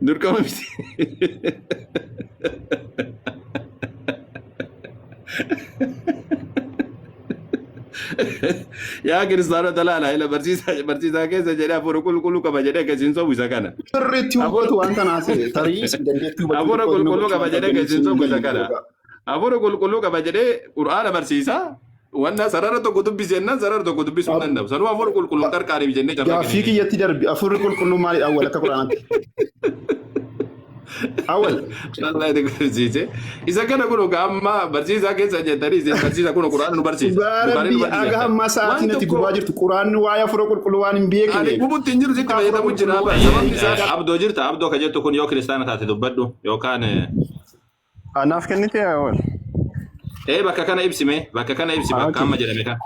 Dirqama miti. Yaa kiristaanota laala ila barsiisaa barsiisaa keessa jedhee hafuura qulqulluu qaba jedhee akka isin sobu isa kana. Sirriitti hubatu waan kanaa se'e. Tarii isin dandeettii hubachuu Hafuura xiqqoo isin qulqulluu hubachuu qaba waan jedhee akka qabdaniif isin isin sobu isa hin kana. galle. Hafuura qulqulluu qaba jedhee qur'aana barsiisaa. Wanna sarara tokko dubbisi jennaan sarara tokko dubbisuu hin danda'u. Sanuu hafuura qulqulluun qarqaariif jennee carraa Gaaffii kennine. kiyyatti darbi. Hafuurri qulqulluun maalidha awwal akka quraanaatti? Awwal. Wallahi ni barsiise. Isa kana kun ogaa amma barsiisaa keessa jettanii isin barsiisa kun quraana nu barsiisa. Dhugaa Bukaanii nu rabbii barsiisa aga jettan. hammaa Waan sa'aatiin ati tokko gubaa jirtu quraanni waa'ee hafuura qulqulluu waan hin ani beekneef. gubutti hin jiru sitti Hafuura fayyadamu jira. qulqulluu Sababni isaa Abdoo jirta abdoo ka jettu kun yoo kiristaana taate dubbadhu yookaan Anaaf kennite awwal. Bakka kana ibsime bakka kana ibsi bakka Okay. amma jedhame kana.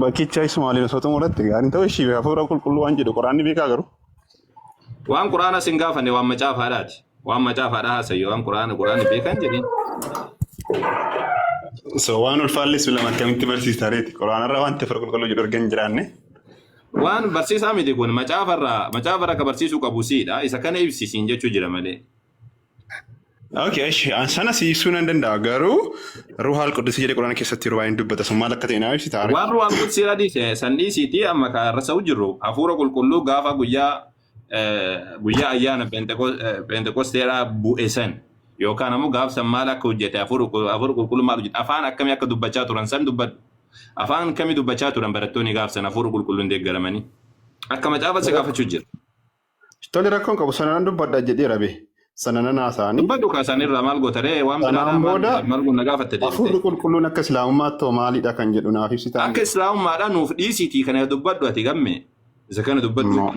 Bakkicha Ismaaliin osoo xumuratti gaariin ta'u ishii hafuura qulqulluu waan jedhu quraanni beekaa garuu. Waan quraana sin gaafanne waan macaafaadhaati. Waan macaafaadhaa haasayyo waan quraana quraana beekan jedheen. So waan ulfaalleessu lama akkamitti barsiista reeti? Quraanarraa wanti hafuura qulqulluu jedhu argan jiraanne. Waan barsiisaa miti kun macaafarraa macaafarraa ka barsiisuu qabu siidha. Isa kana ibsi siin jechuu jira malee. Okay, ishi an sana si ibsuu nan danda'a garuu Ruuhaal Quddus jedhee Quraana keessatti yeroo baay'ee dubbata sun maal akka ta'e naa ibsita arge. Waan ruuhaan qudsi irra dhiise san dhiisiitii amma ka irra sa'u jirru hafuura qulqulluu gaafa guyyaa guyyaa ayyaana Pheenxeqosteedhaa bu'e san yookaan ammoo gaaf san maal akka hojjete hafuura qulqulluu maal hojjete afaan akkamii akka dubbachaa turan san dubbadhu. Afaan kamii dubbachaa turan barattoonni gaaf san hafuura qulqulluun deeggaramanii. Akka macaafa si gaafachuu jira. Tole rakkoon qabu sana nan dubbadha jedheera be. Sana nan haasa'anii. Dubbadhu kaa isaanirraa maal goota ree waan Sanaan biraadhaa maal booda maal goona gaafatte hafuurri deebitee. qulqulluun akka islaamummaatti hoo maalidha kan jedhu naaf ibsitaa Akka islaamummaadhaa nuuf dhiisiitii kana dubbadhu ati gamme isa kana dubbadhu. No.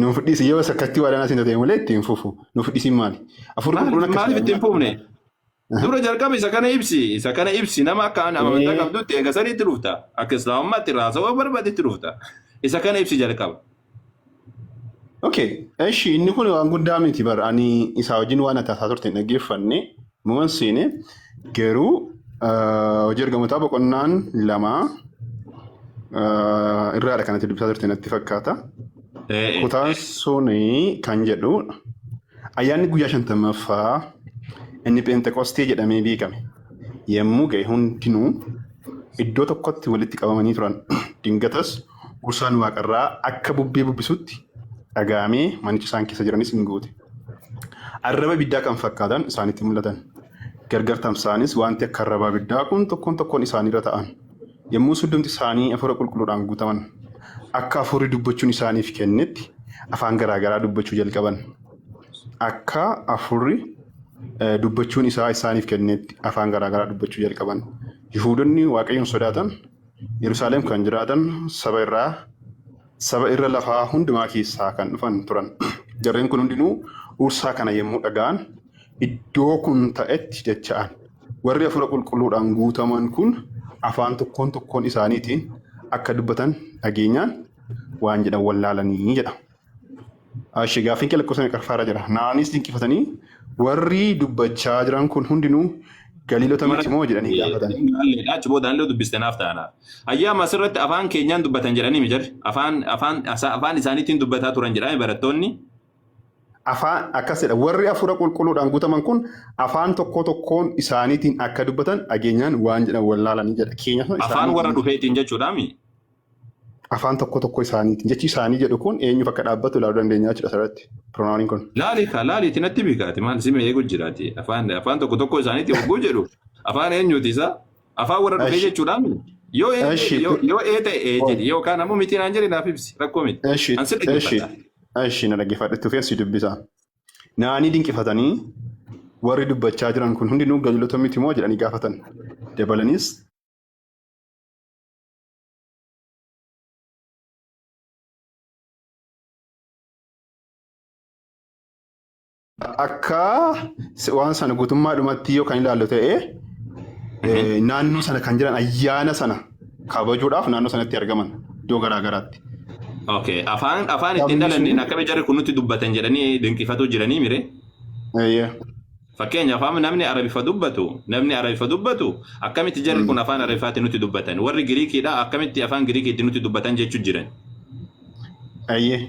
Nuuf dhiisi yoo sakkatti waadaan asiin ta'e malee ittiin fufu. Nuuf dhiisiin maali? Hafuurri qulqulluun Maaliif akka maaliif ittiin islaamummaatti fufne? Dura jalqaba isa kana ibsi isa kana ibsi nama akka an amantaa qabdutti eega sanitti dhufta akka islaamummaatti irraa haasawaa barbaadetti dhufta isa kana ibsi jalqaba. Okay, eshi inni kun waan guddaa miti bar ani isaa wajjin waan ati haasaa turte hin dhaggeeffanne muman seene garuu hojii ergamootaa boqonnaan lama irraadha kanatti dubbisaa turte natti fakkaata. Kutaan suni kan jedhu ayyaanni guyyaa 50ffaa inni Pheenxeqoostee jedhamee beekame yommuu ga'e hundinuu iddoo tokkotti walitti qabamanii turan. Dingatas Huursaan waaqarraa akka bubbee bubbisutti dhaga'amee manicha isaan keessa jiranis in guute. Arraba ibiddaa kan fakkaatan isaanitti mul'atan. Gargar tamsa'anis wanti akka arraba ibiddaa kun tokkoon tokkoon isaaniirra ta'an. Yommuu hundumti isaanii hafuura qulqulluudhaan guutaman, akka hafuurri dubbachuun isaaniif kennetti afaan garaa garaa dubbachuu jalqaban. Akka hafuurri dubbachuun isaa isaaniif kennetti afaan garaa garaa dubbachuu jalqaban. Yihuudonni Waaqayyoon sodaatan Yerusaalem kan jiraatan saba irraa saba irra lafaa hundumaa keessaa kan dhufan turan. Jarreen kun hundinuu ursaa kana yommuu dhaga'an iddoo kun ta'etti dacha'an. Warri hafuura qulqulluudhaan guutaman kun afaan tokkoon tokkoon isaaniitiin akka dubbatan dhageenyaan waan jedhan wallaalanii jedha. Ashee gaaffiin kee lakkoofsa meeqaffaarra jira? Naanis dinqifatanii warri dubbachaa jiran kun hundinuu Galiilota miti moo jedhanii gaafatan. Gaalleedha achi booda illee dubbiste naaf ta'ana. Ayyaama asirratti afaan keenyaan dubbatan jedhanii mijarri afaan afaan afaan isaaniitiin dubbataa turan jedhame barattoonni. Afaan akkas jedha warri hafuura qulqulluudhaan guutaman kun afaan tokkoo tokkoon isaaniitiin akka dubbatan dhageenyaan waan jedhan wallaalanii jedha. Keenya sun Afaan warra isaaniitiin dhufeetiin jechuudhaami. Afaan tokko tokko isaaniitiin. Jechi isaanii jedhu kun eenyuuf akka dhaabbatu ilaaluu dandeenya jechuudha asirratti. Pronouniin kun. Laali kaa laaliiti natti beekaati maal si eegu jiraati afaan afaan tokko tokko isaaniitti hogguu jedhu afaan eenyuuti isaa afaan warra dhufee Eshi. jechuudhaan yoo ee Eshi. yoo yoo ee ta'e ee jedhi yookaan ammoo miti naan jedhi naaf ibsi rakkoo miti Eshi. an si Eshi. dhaggeeffadha. Eshi na dhaggeeffadhu itti fufeen si dubbisa. Naanii dinqifatanii warri dubbachaa jiran kun hundinuu galiilota miti moo jedhanii gaafatan. Dabalaniis Akka waan sana guutummaadhumatti yoo kan ilaallu ta'e naannoo sana kan jiran ayyaana sana kabajuudhaaf naannoo sanatti argaman iddoo garaa garaatti. Okay. Afaan afaan ittiin Sabni dhalanneen sun akkami jarri kun nutti dubbatan jedhanii dinqifatuu jiranii mire. eeyyee. Fakkeenyaaf amma namni Arabifa dubbatu, namni Arabifa dubbatu akkamitti jarri kun afaan Arabifaatiin nutti dubbatan, warri Giriikiidha akkamitti afaan Giriikiitti nutti dubbatan jechuu jiran. Eeyyee.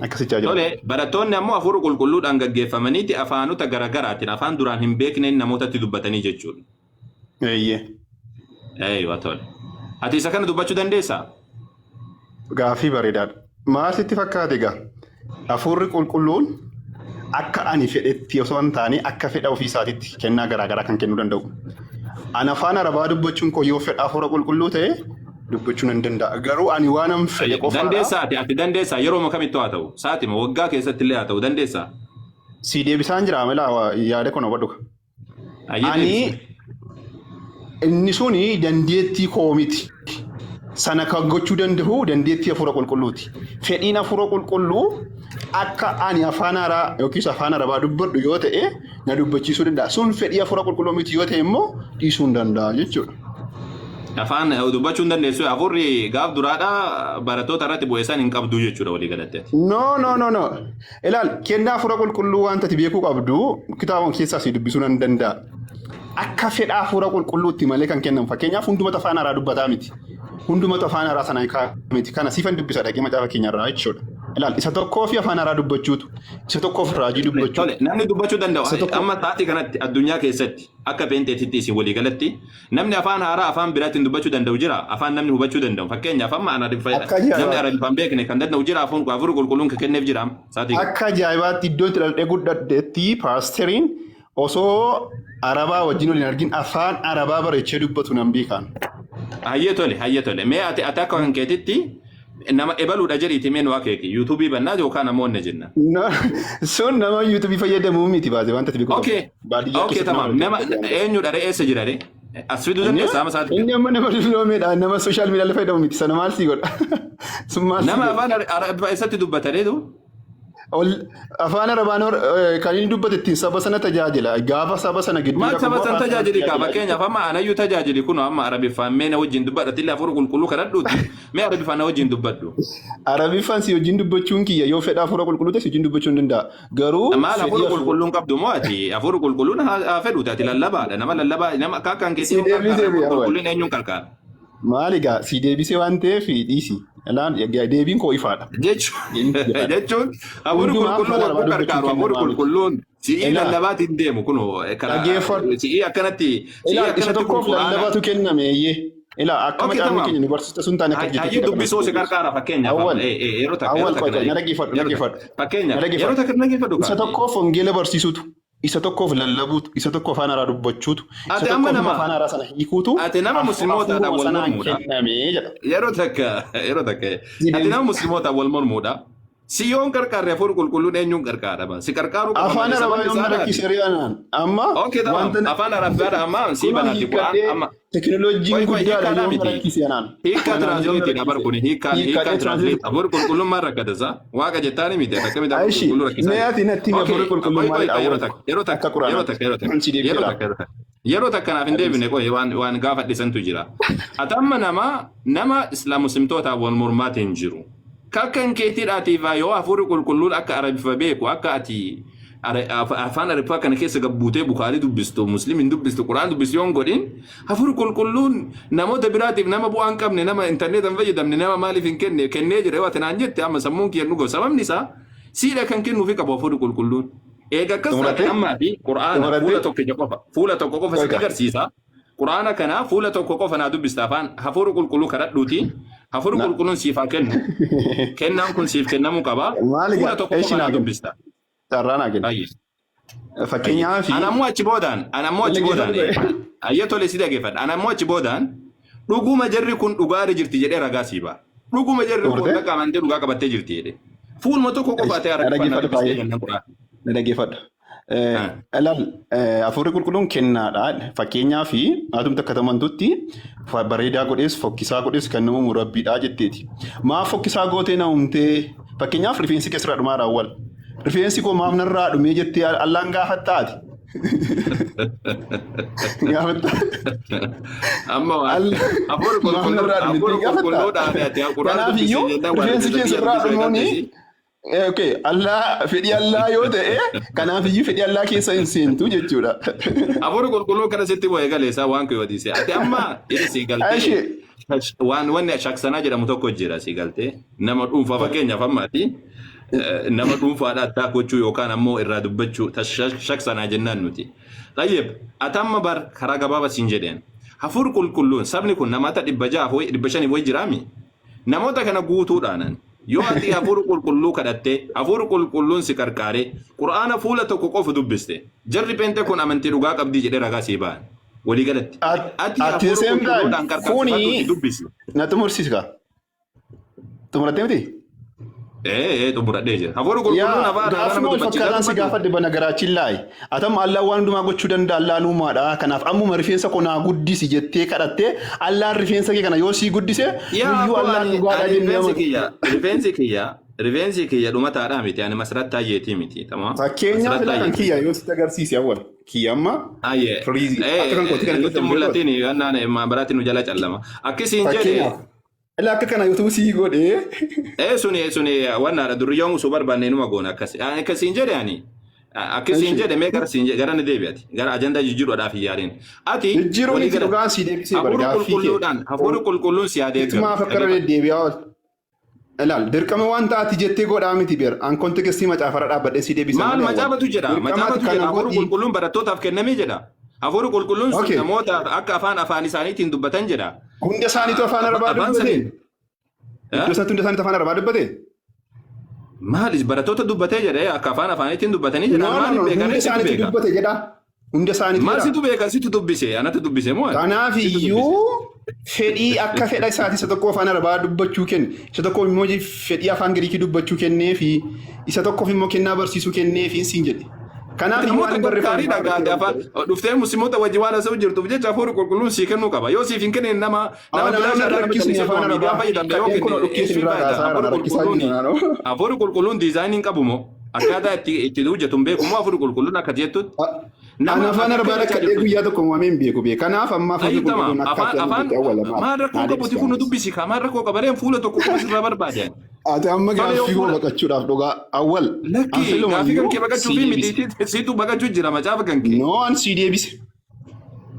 Akkasichaa jira. Tole, barattoonni ammoo hafuura qulqulluudhaan gaggeeffamaniiti afaanota garaagaraatiin afaan duraan hin beekneen namootatti dubbatanii jechuudha. Eeyyee. Eeywa, tole. Ati isa kana dubbachuu dandeessaa? Gaaffii bareedaadha. Maal sitti fakkaate egaa? Hafuurri qulqulluun akka ani fedhetti osoo hin taane akka fedha ofii isaatiitti kennaa garaagaraa kan kennuu danda'u. Ani afaan Arabaa dubbachuun koo yoo fedha hafuura qulqulluu ta'e dubbachuu nan danda'a. Garuu ani waanan fedhe qofaadha. Dandeessaa ati dandeessaa yeroo kamittuu haa ta'u, sa'aatima waggaa keessatti illee haa ta'u, dandeessaa. Si deebisaan jira, amala yaada kana hubadhu. Ayyee, Ani deebisi. inni suni dandeettii koo miti. Sana kan gochuu danda'u dandeettii hafuura qulqulluuti. Fedhiin hafuura qulqulluu akka ani afaan haaraa yookiis afaan arabaa dubbadhu yoo ta'e na dubbachiisuu danda'a. Sun fedhii hafuura qulqulluu miti yoo ta'e immoo dhiisuu hin danda'a jechuudha. Afaan dubbachuu hin dandeessu, hafuurri gaaf duraadhaa barattoota irratti bu'e san hin qabdu jechuudha walii galatti ati. No, no, no, no. Ilaal, kennaa hafuura qulqulluu wanta ati beekuu qabdu kitaaba keessaa si dubbisuu nan danda'a. Akka fedha hafuura qulqulluutti malee kan kennamu. Fakkeenyaaf, hundumatu afaan haaraa dubbataa miti. Hundumatu afaan haaraa sana hiikaa miti. Kana siifan dubbisa dhaqee macaafa keenyarraa jechuudha. Ilaal, isa tokkoo fi afaan haaraa dubbachuutu. Isa tokkoof raajii dubbachuu. Tole, namni dubbachuu danda'u Isa tokko amma sa'aatii kanatti addunyaa keessatti akka peenteetitti isin walii galatti namni afaan haaraa afaan biraatiin dubbachuu danda'u jira, afaan namni hubachuu danda'u? Fakkeenyaaf, amma ana Akka namni ajaa'ibaatti. Arabiffaan beekne kan danda'u jira, afaan hafuura qulqulluun kan kenneef jira sa'aatii kana. Akka ajaa'ibaatti iddoo itti dhaladhee guddadhetti paasteriin osoo Arabaa wajjin waliin argin afaan Arabaa bareechee dubbatu nan beekan. Hayyee tole, hayyee tole. Mee ati akka kan keetitti nama ebaluudha jedhiiti mee nu akeeki. YouTubeii bannaa yookaan namoonni jenna. Sun nama YouTubeii fayyadamuu miti baasee wanta ati beekuu qabdu. Okay. Baadiyyaa Okay, keessatti nama tamam. Nama fayyadamu. eenyudha ree, eessa jira ree? As fiduu Inni dandeessaa amma sa'aatii inni amma nama dulloomeedha, nama social media fayyadamu miti, sana maal sii godha? Sun maal sii Nama godha? afaan Arabaa eessatti dubbataniitu? Ol afaan Arabaan kan inni dubbate ittiin saba sana tajaajila. Gaafa saba sana gidduu Maal dhaqu saba immoo san afaan sana tajaajili kaa? tajaajila Fakkeenyaaf, jechuudha. amma anayyuu tajaajili kun amma Arabiffaan mee na wajjin dubbadha, tillee hafuura qulqulluu kadhadhuuti mee Arabiffaan na wajjin dubbadhu. Arabiffaan si wajjin dubbachuun kiyya yoo fedha hafuura qulqulluu ta'e si wajjin dubbachuu hin danda'a. Garuu Maal fedhii hafuura hafuura qulqulluun qabdu moo ati? Hafuura qulqulluun haa fedhuuti, ati lallabaadha, nama lallabaa nama akka kan Si keetii yoo deebisee qarqaara hafuura awwal. qulqulluun eenyuun qarqaara? Maal egaa, si deebisee waan ta'eef dhiisi. Ilaan, deebiin koo ifaadha. Deebiin koo ifaadha. Jechuun hafuurri Hundumaa qulqulluun afaan wagguu Arabaa dubbachuun qarqaaru hafuurri kennamaa miti. qulqulluun si'ii Ilaa lallabaatiin deemu kun karaa dhaggeeffadhu. si'ii akkanatti si'ii Ilaa, isa akkanatti kun tokkoof quraana. lallabatu kenname eeyyee. Ilaa, akka Okay, macaafni tamam. keenya nu barsiista sun taane akka Hayyee, jechuudha kana dubbisuu si deebisu. qarqaara fakkeenyaaf amma Awwal yeroo takka yeroo awwal takka qoy, na dhaggeeffadhu, yeroo takka dhaggeeffadhu. Na fakkeenyaaf yeroo dhaggeeffadhu. takka dhaggeeffadhu Isa kaati. tokkoof wangeela barsiisutu, isa tokkoof lallabuutu, isa tokko afaan haaraa dubbachuutu, isa Ati amma tokkoof immoo nama afaan haaraa sana hiikuutu ati nama muslimootaadhaan hafuuruma wal sanaan mormuudha. kenname jedha. Yeroo takka Si ati deebise. nama muslimootaan wal mormuudha. Si yoon qarqaarre hafuurri qulqulluun eenyuun qarqaarama? Si qarqaaruu qaba Afaan malee Arabaa sababni yoom na isaa rakkise ri'anaan amma Okay, tamam. wanta Afaan Arabbaadha amma sii kunoo banaati Qur'aan hiikkadhee amma. tekinooloojiin Qoy qoy, guddaadha hiikkaadhaa yoom na miti. rakkise anaan. Hiikkaa Anaan yoom na translateidha bar rakkise. kuni hiikkaan Hiikkadhee hiikkaan translate. translate hafuurri qulqulluun maal rakkata isaa? Waaqa jettaani miti, akkamitti hafuurri Aishi, qulqulluu rakkisaa mee jira? ati natti himi, Okay, hafuurri qulqulluun qoy qoy maalidha qoy, yeroo awwal takka yeroo akka takka yeroo Quraanaatti. takka yeroo takka Si yeroo deebiseera. takka yeroo takka yeroo takka naaf hin deebine, qoy, waan gaafadhe santu jira. Ati amma nama Islaam muslimtootaan wal mormaatiin jiru. Kakkan keetiidhaatiif yoo hafuurri qulqulluun akka Arabiffa beeku, akka ati afaan Arabiffaa kana keessa gabbuutee Bukaarii dubbistu, Muslimin dubbistu, Quraan dubbistu yoon godhin, hafuurri qulqulluun namoota biraatiif, nama bu'aa hin qabne, nama intarneeta hin fayyadamne, nama maaliif hin kenne, kennee jira yoo ati naan jette, amma sammuun kiyya dhuga. Sababni isaa siidha kan kennuufi qabu hafuurri qulqulluun. Eega akkas taate Xumurattee? ammaa fi Qur'aana fuula Xumurattee? tokkicha qofa, fuula tokko qofa sitti Qoy. agarsiisa. Qur'aana kana fuula tokko qofa naa dubbista, afaan hafuura qulqulluu kadhadhuuti. Hafuurri Na. qulqulluun siif haa kennu. Kennaan kun siif kennamuu qaba. Maali Fuula gaa? tokko Eeshi qofa naa naa kennu. dubbista. Carraa naa kennu. Ayyee. Fakkeenyaaf Anammoo achi boodaan, anammoo achi boodaan, dhaggeeffadhu. Ayyee tole, si dhaggeeffadha. Anammoo achi boodaan dhuguma jarri kun dhugaarra jirti jedhee ragaa sii ba'a. Dhuguma jarri kun Xumurtee? bakka amantee dhugaa qabattee jirti jedhee. Fuuluma tokko qofa ta'e Na Arabiffaan naa dhaggeeffadhu dubbistee baay'ee. jennaan Qur'aana. Na dhaggeeffadhu. Ilaal, hafuurri qulqulluun kennaadha. Fakkeenyaaf, atumti akka tamantutti bareedaa godhees fokkisaa godhees kan nama uumu Rabbiidha jetteeti. Maaf fokkisaa gootee na uumtee? Fakkeenyaaf, rifeensi keessarraa dhumaa raawwal. Rifeensi koo maaf narraa dhumee jettee Allaan gaafattaati? Gaafatta. Amma waan hafuurri Maaf qulqulluun narraa dhume hafuurri jettee gaafattaa? qulqulluudhaan ati Qur'aana Kanaaf dubbistee iyyuu jennaan waan rifeensi rifeensa keessarraa biyya dubbisuu dhumuuni eegalteesi. Okay, Allah fedhii Allah yoo ta'e, kanaaf iyyuu fedhii Allah keessa hin seentu jechuudha. Hafuurri qulqulluun kana sitti bu'ee galeessaa waan kee wadiise. Ati amma inni si galtee Ashi, waan wanni shaksanaa jedhamu tokko jira, si galtee nama dhuunfaa, fakkeenyaaf amma ati Nama dhuunfaadhaa attack gochuu yookaan ammoo irraa dubbachuu shaksanaa jennaan nuti. Tayyib, atamma bar karaa gabaabaa siin jedheen. Hafuurri qulqulluun sabni kun namoota 600 wayi 500 wayi jiraami. Namoota kana guutuudhaanan yoo ati hafuura qulqulluu kadhattee, hafuurri qulqulluun si qarqaaree, qura'aana fuula tokko qofa dubbiste, jarri pheenxee kun amantii dhugaa qabdii jedhee ragaa sii ba'an. Walii galatti. Ati At the hafuura same time, qulqulluudhaan qarqaarsifadhuuti kuni dubbisi. Na xumursiiska. Xumurattee miti? Ee, xumuradhee jira. Hafuurri qulqulluun Yaa afaan haaraa gaafuma nama wal dubbachiisaa fakkaataan si dubbatu. gaafadhe bana garaachiin laayi. Atam Allaan waan hundumaa gochuu danda'a, Allaan uumaadha. Kanaaf ammuma rifeensa koo naa guddisi jettee kadhattee, Allaan rifeensa kee kana yoo sii guddise, Yaa nuyyuu abboo, Allaan ani dhugaadha ani jennee rifeensi amanna. kiyya dhumataadhaa miti, ani Masrat Taayyeetii miti, tamam. Fakkeenyaaf Masrat ilaa kan Taayyeetii. kiyya yoo sitti agarsiise, awwal kiyya amma Ayyee. firiizii akka kan kootii kana Nutti keessa hin beeku. mul'atiin yannaan biraatti nu jala callama. Akkisiin jedhe. Fakkeenyaaf ilaa akka kana yoo sii godhee. Suni wannaadha, duriyyoon osoo barbaanne numa goona akkas. Akkasiin jedhe, ani akkasiin jedhe, mee gara siin gara ni deebi'ati. Gara ajandaa jijjiiruudhaaf hin yaadin. Ati Jijjiiruu walii miti, galatti dhugaan sii deebisee bar hafuura gaaffii kee. qulqulluudhaan hafuurri qulqulluun si haa deeggaru. Itumaaf akka irra Dhaggeeffadhu. deddeebi'aa ool. Ilaal, dirqama waan taati jettee godhaa miti beer. An contextii macaafarra dhaabbadhee sii deebisa Maal malee awwal. macaafatu jedha? Dirqama ati Macaafatu jedha kana hafuurri godhii. qulqulluun barattootaaf kennamee jedha. Hafuurri qulqulluun sun namoota akka afaan afaan isaaniitiin dubbatan jedha. Hunda isaaniitu afaan Arabaa Afaan dubbate. sanii. Iddoo sanatti hunda isaaniitu afaan Arabaa dubbate. Maalis barattoota dubbatee jedha, akka afaan afaaniitiin dubbatanii jedha. No, no, Maaliif no. beekan? Hunda Situ isaaniitu beeka. dubbate jedha. Hunda isaaniitu Maal jedha. situ beeka? Situ dubbise. Anatu dubbise moo? Kanaaf Situ dubbise. iyyuu fedhii akka fedha isaati isa tokko afaan Arabaa dubbachuu kenne, isa tokkoof immoo fedhii afaan Giriikii dubbachuu kennee fi isa tokkoof immoo kennaa barsiisuu kennee fi siin jedhe. Kanaaf iyyuu Namoota waan barreeffame gaggaarii dhagaate afaan dhuftee musliimota wajji waan haasa'u jirtuuf jecha hafuurri qulqulluun sii kennuu qaba. Yoo siif hin kennine nama nama Afaan biraa Arabaa shaadhaa nama rakkisni callisee afaan tuma miidiyaa Arabaa fayyadamte yoo kadheen kun kenne dhukkee eessuun isinirraa faayida. kaasaa jira, Hafuurri rakkisaa qulqulluun jiru naanoo. Hafuurri qulqulluun diizaayinii hin qabu moo? Akkaataa itti hojjetu hin beeku moo hafuurri qulqulluun akka jettutti? Ani Nama afaan ati akka Arabaa jechaa rakkadhee jirtutti. guyyaa tokko uumamee hin beeku bee. Kanaaf amma hafuurri Ayyitama qulqulluun akka afaan ati afaan amantutti awwala maal maal rakkoo naa qabuti deebisi kun anis. dubbisi kaa, maal rakkoo qabareen fuula tokko qofa sirraa barbaadan. Ati amma Tole yoo gaaffii koo fuula baqachuudhaaf dhugaa awwal an Lakki, gaaffii kan filumayyuu kee baqachuu sii fi deebise. miti, siitu baqachuu jira macaafa kan kee. No, an sii deebise.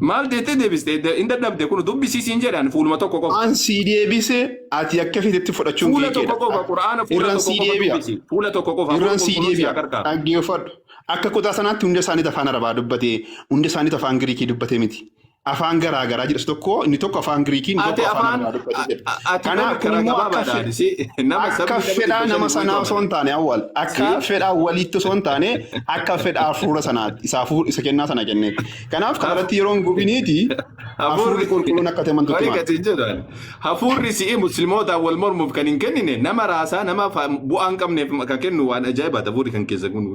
Maal jettee deebiste? Hin dadhabde, kun dubbisii siin jedhan, fuuluma tokko qofa. An sii deebise, ati akka feetetti fudhachuun Fuula kee tokko keedha. qofa, quraana fuula Irraan tokko sii qofa deebi'a. dubbisi. Fuula tokko qofa, hafuurri Irraan sii qulqulluun si deebi'a. haa qarqaaru. Dhaggeeffadhu. Akka kutaa sanaatti hunda isaaniitu afaan Arabaa dubbate, hunda isaaniitu afaan Giriikii dubbate miti. Afaan garaa garaa jedha. Isa tokko, inni tokko afaan Giriikii, inni Ati tokko afaan afaan Arabaa dubbate jedha. ati bar Kanaaf kun karaa immoo akka gabaabaadhaan si nama akka sabni nama fedhaa dhibba nama shanii sanaa wayitu osoo hin amane. taane, awwal akka Si fedhaa waliitti osoo hin taane, akka fedha hafuura sanaatti isa hafuur isa kennaa sana kenneef. Kanaaf kanarratti yeroo hin gubiniiti hafuurri hafuurri qulqulluun akka ta'e amantutti Wani maal? gati jedhan hafuurri si'i muslimootaan wal mormuuf kan hin kennine, nama raasaa nama bu'aa hin qabneef kan kennu waan ajaa'ibaati hafuurri kan keessa kun.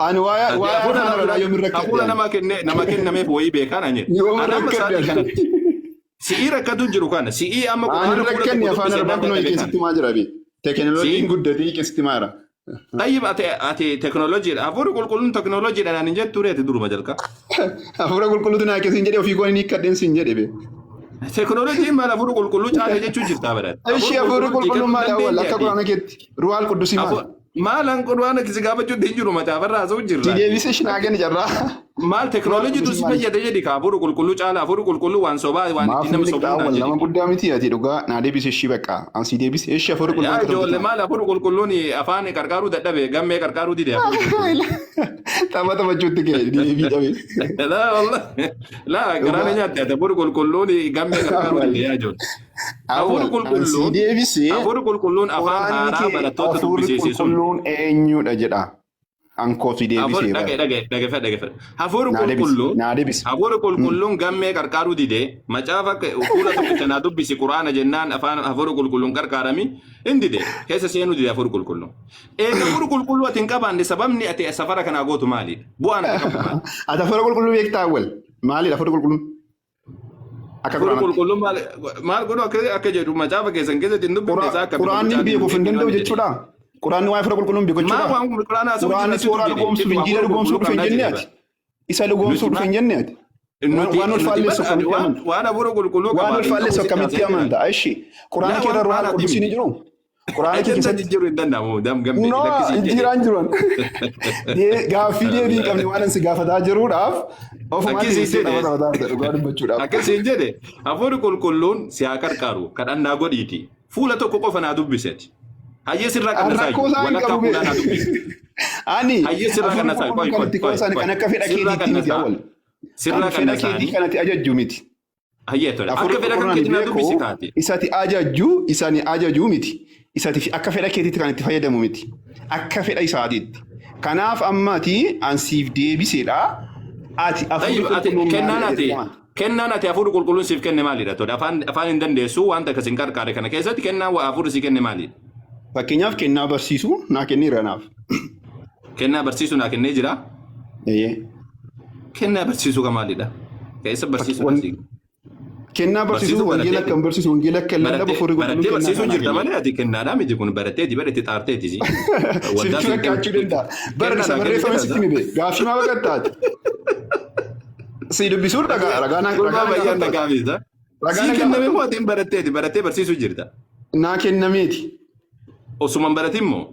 Ani waa'ee Ati waa'ee hafuura afaan nama Arabaa biraa yoomin rakkadhe hafuura ani? nama kenne nama kennameef wayii beekaan an jedhe. Yoomin Ani amma rakkadhe sa'aatii ani? kanatti si'ii rakkatu jiru kana si'ii amma Ani quraana fuula rakkanne tokko afaan dubbise Arabaa naan kunoo dadhabe kana. keessatti maa jira bee? Teekinooloojiin Si'i guddatee keessatti maa jira? Tayyib, ati teknooloojiidha. Hafuurri qulqulluun teknooloojiidha naan hin jettu reeti duruma jalqaba. Hafuura qulqulluutu naa keessa hin jedhe, ofii koon inni hiikkadheen siin jedhe bee. Teknooloojiin maal hafuurri qulqulluu caala jechuu jirtaa barate. Ishii Hafuurri hafuurri qulqulluun sii qulqulluun kennuu maali awwal dandeenye akka ati. quraana keetti? Ruwaal qudusii maali? Maalan quraana si gaafachuutti hin jiru, macaafarraa haasa'u Si jirra. deebisee ishii naa kenni carraa. Maal Ruwaal teknooloojiitu qudusii si maali? fayyada jedhi ka, hafuurri qulqulluu caala, hafuurri qulqulluu waan sobaa waan Maaf ittiin nama ni sobuun liqxaa naan awwal jedhi. nama guddaa miti ati, dhugaa naa deebise ishii bakka. An si deebise ishii hafuurri qulqulluun Yaa akka ta'utti ijoollee maali? maal hafuurri qulqulluun afaan qarqaaruu dadhabe, gammee qarqaaruu dide hafuurri qulqulluun. Tapha taphachuutti ka'e deebii dhabe. Laa wallah laa garaa na Dhugaa nyaatte ati, hafuurri qulqulluun gammee qarqaaruu awwal dide yaa ijoollee. Hafuurri awwal an si qulqulluun deebise hafuurri qulqulluun afaan quraanni haaraa kee barattoota hafuurri dubbisiise sun. qulqulluun eenyudha jedha. An koo si Hafuurri deebisee bara. dhage dhage dhagefadhu dhagefadhu. Hafuurri Naa deebisi qulqulluun naa deebisi. hafuurri qulqulluun gammee qarqaaruu dide, macaafa fuula tokkicha naa dubbisi quraana jennaan afaan hafuurri qulqulluun qarqaarami hin dide, keessa seenuu dide hafuurri qulqulluun. Eega hafuurri qulqulluu ati hin qabaanne, sababni ati safara kanaa gootu maalidha? Bu'aan ati qabdu maali? Ati hafuura qulqulluu beektaa awwal? Maalidha hafuurri qulqulluun? Akka Hafuurri quraanaatti. qulqulluun maal maal godhu akka jedhu macaafa keessan keessatti hin dubbifne isaa akka Quraanni bifa beekuuf hin mucaatiin danda'u hin jedhe. jechuudha. Quraanni waa'ee hafuura qulqulluu hin beeku Maa jechuudha. waan quraana haasa'u jira Quraanni situ tooraa jedhe dhugoomsuuf, situ injiila hafuura dhugoomsuuf qulqulluu dhufe hin qabnaa jenne jedhe ati. bara. Isa dhugoomsuuf Nuti dhufe hin jenne ati. Waan nuti waan wal nuti faalleessu bar akkamitti waan amanta? waan hafuura qulqulluu Waan wal qabaate hin qabu faalleessu sitti akkamitti haasa'ee jira. amanta? Ishi quraana Laa kee waan irra ruhaal quraanaati qudusii ni miti. jiru? Quraana kee Ajanda keessatti jijjiiruu hin danda'amu dam gammee No, lakkisiin jedhe. jijjiiraan jiran. Gaaffii deebii hin qabne waan ani si gaafataa jiruudhaaf ofumaa Akkasiin deebisee jedhe. tapha taphataa jirta dhugaa dubbachuudhaaf. Akkasiin jedhe, hafuurri qulqulluun si haa qarqaaru, kadhannaa godhiiti. Fuula tokko qofa naa dubbiseti. Hayyee sirraa qannasaa Rakkoo isaa hin walakkaa qabu. fuulaa naa dubbisi. Ani Hayyee sirraa hafuurri qannasaa qulqulluun qoy kan qoy itti qoy qoosan qoy kan akka fedha sirraa keetiitti miti qannasaa awwal. sirraa Kan fedha keetii qannasaanii kanatti ajajju miti. hayyee tole Hafuurri akka fedha kan qulqulluun ani keetii naa dubbisi beeku kaati. isati ajajju isani ajajuu miti. Isati akka fedha keetiitti kan itti fayyadamu miti. Akka fedha isaatiitti. Kanaaf ammati an siif deebiseedha. Ati hafuurri Tayyib ati qulqulluun kennaan maalidha ati jettee amanta? kennaan ati hafuurri qulqulluun siif kenne maalidha tole afaan afaan hin dandeessu wanta akkas hin qarqaare kana keessatti kennaan waa hafuurri si kenne maalidha? Fakkeenyaaf kennaa barsiisuu naa kenneera naaf. Kennaa barsiisuu naa kennee jira. Eeyyee. Kennaa barsiisuu kan maalidha? Keessa barsiisuu Wan- Kennaa barsiisuu Barsiisuu wangeela baratteeti. akka hin barsiisu wangeela akka hin lallabu Barattee hafuurri qulqulluun barattee kennaa barsiisuu isaa naa jirta kenne. malee ati kennaadhaa miti kun baratteeti bara itti xaarteeti si. Waldaa Sitti seentee fakkaachuu danda'a. Bara kennaa isa naa kenne barreeffame jedha sitti hime bee. Gaaffii maa baqattaati? Si dubbisuun ragaa ragaa na Gurbaa ragaa na bayyaan na gaafattaati. gaafisa. Ragaa Sii na kenname gaafattaati. moo ati hin baratteeti barattee barsiisuu jirta. Naa kennameeti. Osuma hin baratin moo?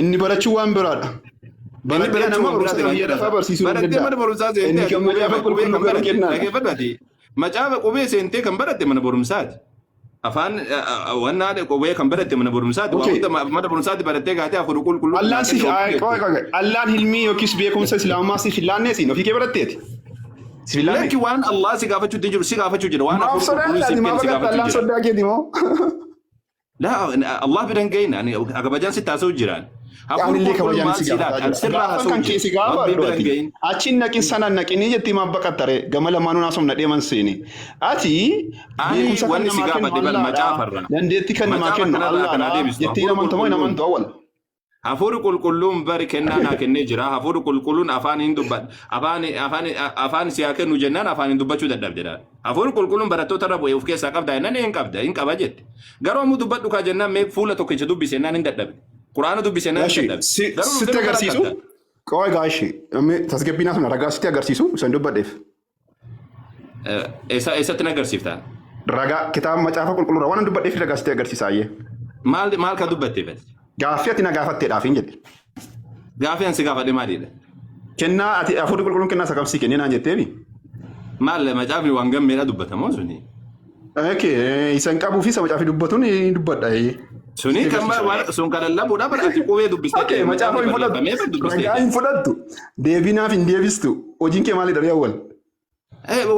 Inni barachuu waan biraadha. Inni Baratee barachuu nama waan barumsa biraati biyya waan lafaa jedhata. barsiisuu ni Barattee danda'a. mana barumsaa seentee Inni ati kan qubee macaafa qubee qulqulluu kan garuu baratte kennaadha. dhaggeeffadhu ati macaafa qubee seentee kan baratte mana barumsaati. Afaan wannaa qubee kan baratte mana barumsaati. Waa Okay. hunda mana barumsaati barattee gaatee hafuura qulqulluu naa Allaan siif kenne oomishuu jettu. qoy qoy Allaan hilmii yookiis beekumsa islaamummaa siif hin laanne siin ofii kee baratteeti. Siif hin laanne. Lakki waan Allah si gaafachuutti jiru si gaafachuu jira waan Maaf hafuura qulqulluu sodaata siif ati kenne maaf si baqatta gaafachuu Allaan jira. soddaa keeti moo? Laa Allah bira hin gahine ani kabajaan sitti haasa'u jiraan. Hafuurri Anillee qulqulluun kabajaan maal si si gaafataa laata? Ani jira. sirraa Gaafan haasa'u kan kee jira. si Rabbiin gaafadhu bira hin ati. gahin. Achiin naqin sanaan naqinii jettee maaf baqattare gama lamaanuu naasofna deeman seeni. Ati Ani beekumsa kan wanni si namaa kennu gaafadhe bar Allaadha. macaafarra. Dandeettii kan namaa Macaafa kennu kanarraa kanaa Allaadha. deebistu. Jettee Hafuurri amantamoo hin qulqulluun amantu awwal. Hafuurri qulqulluun bari kennaa naa kennee jira. Hafuurri qulqulluun afaan hin dubbadhu. Afaan afaan afaan si haa kennu jennaan afaan hin dubbachuu dadhabde dha. Hafuurri qulqulluun barattoota irra bu'ee of keessaa qabda jennaan hin qabda hin qaba jette. Garuu ammoo dubbadhu kaa jennaan mee fuula tokkicha dubbise jennaan hin dadhabde. Quraana dubbise jennaan hin Gashi dadhabde. Garuu sitti dhuftee nu karaa agarsiisu. qabda. Qoy gaashi tasgabbiin asuma ragaa sitti agarsiisu isan dubbadheef. Eessa eessatti na agarsiifta? Ragaa kitaaba macaafa qulqulluurraa waan dubbadheef ragaa sitti agarsiisa ayyee. Maal maal ka dubbatte bas? Gaaffii ati na gaafatteedhaaf hin jedhe. Gaaffii an si gaafadhe maalidha? Kennaa ati hafuurri qulqulluun kennaa isa kam sii kennee naan jetteemi. Maal macaafni waan gammeedha dubbatamoo suni? Okay, isa hin qabuu fi isa macaafi dubbatuun ni dubbadha. Suni Sitti kan agarsiisa. waan sun kan lallabuudha bara ati qubee dubbistee Okay, ta'e macaafa macaafni hin fudhattu. barreeffamee bar dubbistee Ragaa ta'e. hin fudhattu. Deebii naaf hin deebistu. Hojiin kee maalidha ree awwal?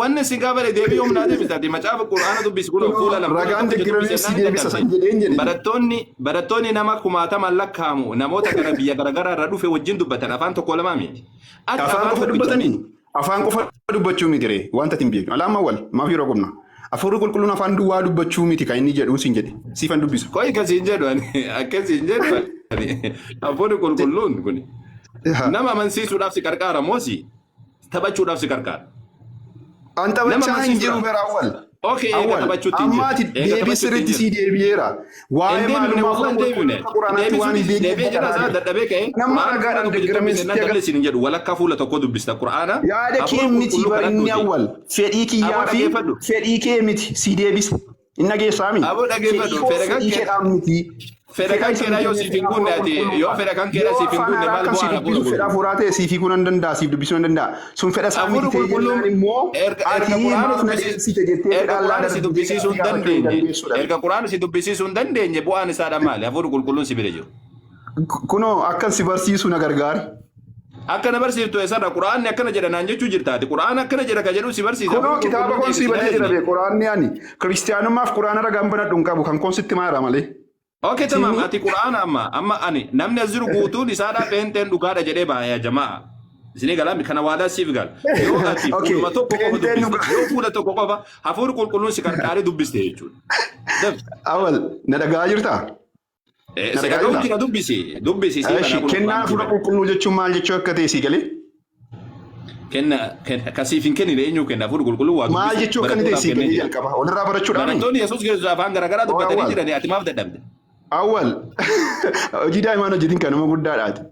Wanni si gaafate deebii yoom naa deebista ati macaafa quraana dubbisi kun fuula lama fuula Ragaan tokkicha deeggaramee dubbisi si jennaan hin deebisa san dadhabde. jedheen jedhe. Barattoonni barattoonni nama kumaatamaan lakkaa'amu namoota gara biyya garaagaraa irraa dhufe wajjin dubbatan afaan tokko lamaa miti. Ati Afaan afaan qofa tokkicha dubbatanii? Afaan qofa dubbachuu miti ree wanta ati hin beeknu. Alaama awwal maaf yeroo qubna. Hafuurri qulqulluun afaan duwwaa dubbachuu miti kan inni jedhu siin jedhe. Siifan dubbisa. Qoy akkasiin jedhu ani akkasiin jedhu ani hafuurri qulqulluun kun nama amansiisuudhaaf si qarqaara moo si taphachuudhaaf si qarqaara. An Nama taphachaa hin jiru amansiisuudhaaf. bara awwal. Okay, eega Awwal taphachuutti hin amma jiru. ati Eega deebii taphachuutti hin sirriitti jiru. sii deebi'eera. Waa'ee Hin deebifne maalummaa wallah hafuura hin deebifne. qulqulluu akka quraanaatti waan Deebisuun hin beekneef deebi'ee jira baqataa isaa deema. dadhabee ka'e Nama quraana fuula ragaadhaan tokkicha deeggaramee dubbise sitti jennaan agarsiisa. dalleessin hin jedhu walakkaa fuula tokko dubbista quraana Yaada kee hafuura miti qulqulluu bara inni kadhadhuuti. awwal. Fedhii Aboo kiyyaa fi dhageeffadhu. fedhii kee miti si deebise. Hin dhageessaami. Aboo Fedhii dhageeffadhu. koo Fedha kan fedhii kee keedhaan miti. fedha Fedha kan isa keedhaa hin yoo kenneef siif hin fedha guunne hafuura ati yoo qulqulluudha. fedha kan keedhaa Yoo siif hin afaan guunne haaraa maal kan si bu'aan hafuura dubbisu fedha qulqulluu? hafuuraa ta'e siif hiikuu nan danda'a siif dubbisuu nan danda'a. Sun fedha isaa Hafuurri miti ta'e qulqulluun jennaan immoo erga erga ati quraana maaf na dubbisiis dheessite jettee erga fedha allaa quraana si darbitee dubbisiisuu gaaffii hin gaafachuu hin dandeenye dandeessuudha. erga quraana si dubbisiisuu hin dandeenye bu'aan isaadha maali? Hafuurri qulqulluun si bira jiru. Kunoo akkan si barsiisu na gargaari. Akka na barsiiftu eessarra quraanni akkana jedha naan jechuu jirtaati. Quraana akkana jedha ka jedhu si barsiisa. Kunoo Hafuurri kitaaba qulqulluun koon sii deebisi banee jira dhageenye. bee quraanni ani kiristiyaanummaaf quraana ragaan banadhu hin qabu kan koon sitti maara malee. Okay, tamam. Siinii Ati quraana amma amma ani namni as jiru guutuun isaadha pheenxeen dhugaadha jedhee baaya jamaa. Isinii galaa kana waadaa siif gala. Yoo ati Okay, fuuluma tokko qofa pheenxeen dubbiste dhugaa. yoo fuula tokko qofa hafuurri qulqulluun si qarqaaree dubbiste jechuudha. Daf. Awal na dhagaa jirtaa? Na Si dhagaa dhaga'u jirtaa? jira dubbisi dubbisi sii Eshi banaa kun kennaan quraana hafuura jira. qulqulluu jechuun maal jechuu akka ta'e sii galee? Kenna kenna kasiif hin kennine eenyu kenna hafuurri qulqulluu waa Maal dubbisu jechuu akka inni ta'e barattootaaf sii kennee galee jira. jalqaba. Walirraa barachuudhaani? Barattoonni Yesuus Kiristoos afaan garaagaraa Oo dubbatanii awwal. jirani ati maaf dadhabde? Awwal. Hojii daa'imaan hojjetin kanuma guddaadhaati.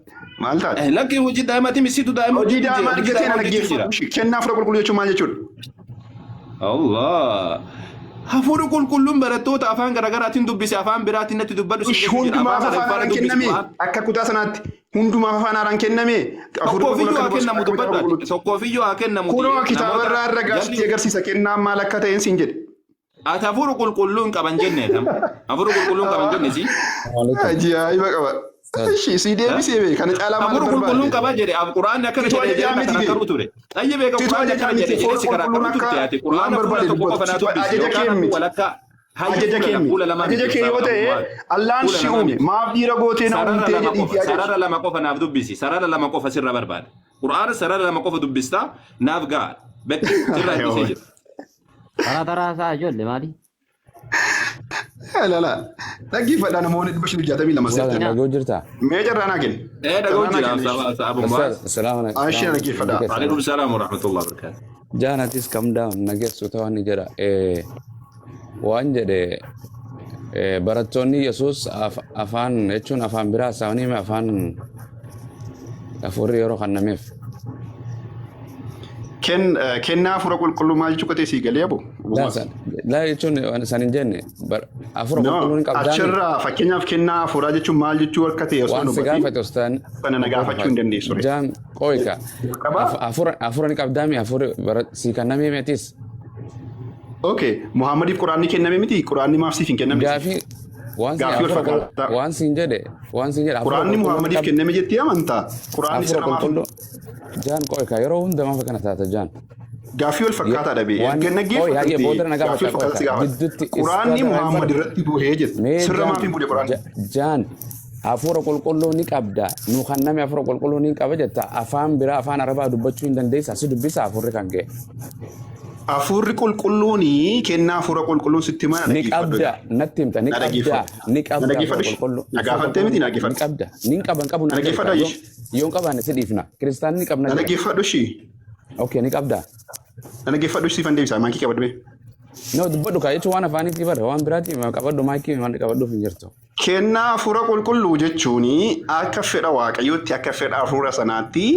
Maal taate? Lakki hojii daa'imaati misitu daa'ima Hojii hojjetu jira daa'imaa hojii argatee daa'ima na hojjetu jira. dhaggeeffadhu. Kennaa hafuura qulqulluu jechuun maal jechuudha? Allah. Hafuurri qulqulluun barattoota afaan garaagaraatiin dubbise afaan biraatiin natti dubbadhu siin jechuu jira. Hundumaaf Afaan afaan Arabiffaadha haaraan dubbisi kenname Qur'aan. akka kutaa sanaatti hundumaaf afaan haaraan kenname hafuurri qulqulluun Tokkoofiyyuu akka haa nu barsiisu kennamu akka dubbadhu macaafa ati. qulqulluutti. Tokkoofiyyuu haa kennamuti Kunoo kitaaba namoota irraa ragaa sitti jarri agarsiisa kennaan maal akka ta'een siin jedhe. Ati hafuura qulqulluun qaban jenne tam. Hafuura qulqulluun qaban jenne si. Ajaa'iba qaba. Ishii si deebisee bee kana caalaa maal Hafuura qulqulluun barbaade? qaba jedhe quraanni akkana Situ jedhe ajajaa jedhe miti kana bee. karuu ture. Xayyi beeka Situ quraanni ajajaa akkana miti jedhe foon jedhe si karaa qulqulluun karuu akka turte ati waan quraana fuula barbaade tokko dubbatu. qofa naa Situ dubbisi ajaja yookaan kee ammoo miti. walakkaa hayya Ajaja fuula kee lama miti. fuula lama Ajaja miti kee yoo ustaaf ta'e Abbumaal. Allaan Fuula si lama uume miti. maaf dhiira gootee na Sarara uumtee lama jedhiitii qofa ajaji. sarara lama qofa naaf dubbisi sarara lama qofa sirra barbaada. Quraana sarara lama qofa dubbistaa naaf ga'a. Bekka sirra harkisee jira. Taraa taraa isaa ijoollee maali? Lala dhaggeeffadhaa namoonni 562 Ustaaz sirriitti. dhaga'uu jirtaa? Mee carraa naa kenni. Ee dhaga'u Carraa naa jira kenni. Abu Muaz. Ustaaz salaam Ashee dhaggeeffadhaa. Alaikum salaam wa rahmatullahi wa barakatuh. Jaanatis come down nageessu ta'an ni jedha. Waan jedhe barattoonni Yesuus afaan jechuun afaan biraa isaanii afaan hafuurri yeroo kennameef. Kennaa hafuura qulqulluu maal jechuu akka ta'e sii galee abu? Laa jechuun san hin jenne hafuura No, qulqulluun qabdaami. achirraa fakkeenyaaf kennaa hafuuraa jechuun maal jechuu akka ta'e osoo Waan si hubatiin gaafate ustaan. sana na gaafachuu hin dandeessu. Jaan qooyika. Qabaa? Hafuura ni qabdaami hafuurri sii kennamee meetis. Okay, Muhammadiif quraanni kenname miti, quraanni maaf siif hin kennamne? Gaafii waan Gaafii wal fakkaataa. waan siin jedhe hafuura Quraanni qulqulluu Muhammadiif kenname jettee amantaa? Quraanni hafuura sirra maaf qulqulluu jaan qooyika yeroo hunda maaf akkana taata jaan. Gaaffii wal fakkaataa dhabe. Waan Erga ooyi hayyee booda na gaaffii wal gaafata fakkaataa si qooyika gaafata. gidduutti Quraanni istaada Muhammad irratti bu'ee jette. Mee Sirra jaan maaf hin buune quraanni? Jaan hafuura qulqulluu ni qabda nu kan nami hafuura qulqulluu ni qaba jetta afaan biraa afaan arabaa dubbachuu hin dandeessa si dubbisa hafuurri kan ka'e. Hafuurri qulqulluuni kennaa hafuura qulqulluun sitti mana Ni qabda natti himta ni Na qabda dhaggeeffadhu. ni Na qabda hafuura dhaggeeffadhu. qulqulluu Na gaafattee miti na ni dhaggeeffadhu. qabda ni qaba hin qabu Na naan jedhe dhaggeeffadhu yoo Ayish. yoon qabaanne si dhiifna kiristaanni ni qabna Na jedha. dhaggeeffadhu ishii. Okay ni qabda. Na dhaggeeffadhu siifan deebisa maayikii qabadhu mee. No dubbadhu kaa jechuun waan afaaniitii bara waan biraati qabadhu maayikii waan qabadhuuf hin jirtu. Kennaa hafuura qulqulluu jechuun akka fedha Waaqayyootti akka fedha hafuura sanaatti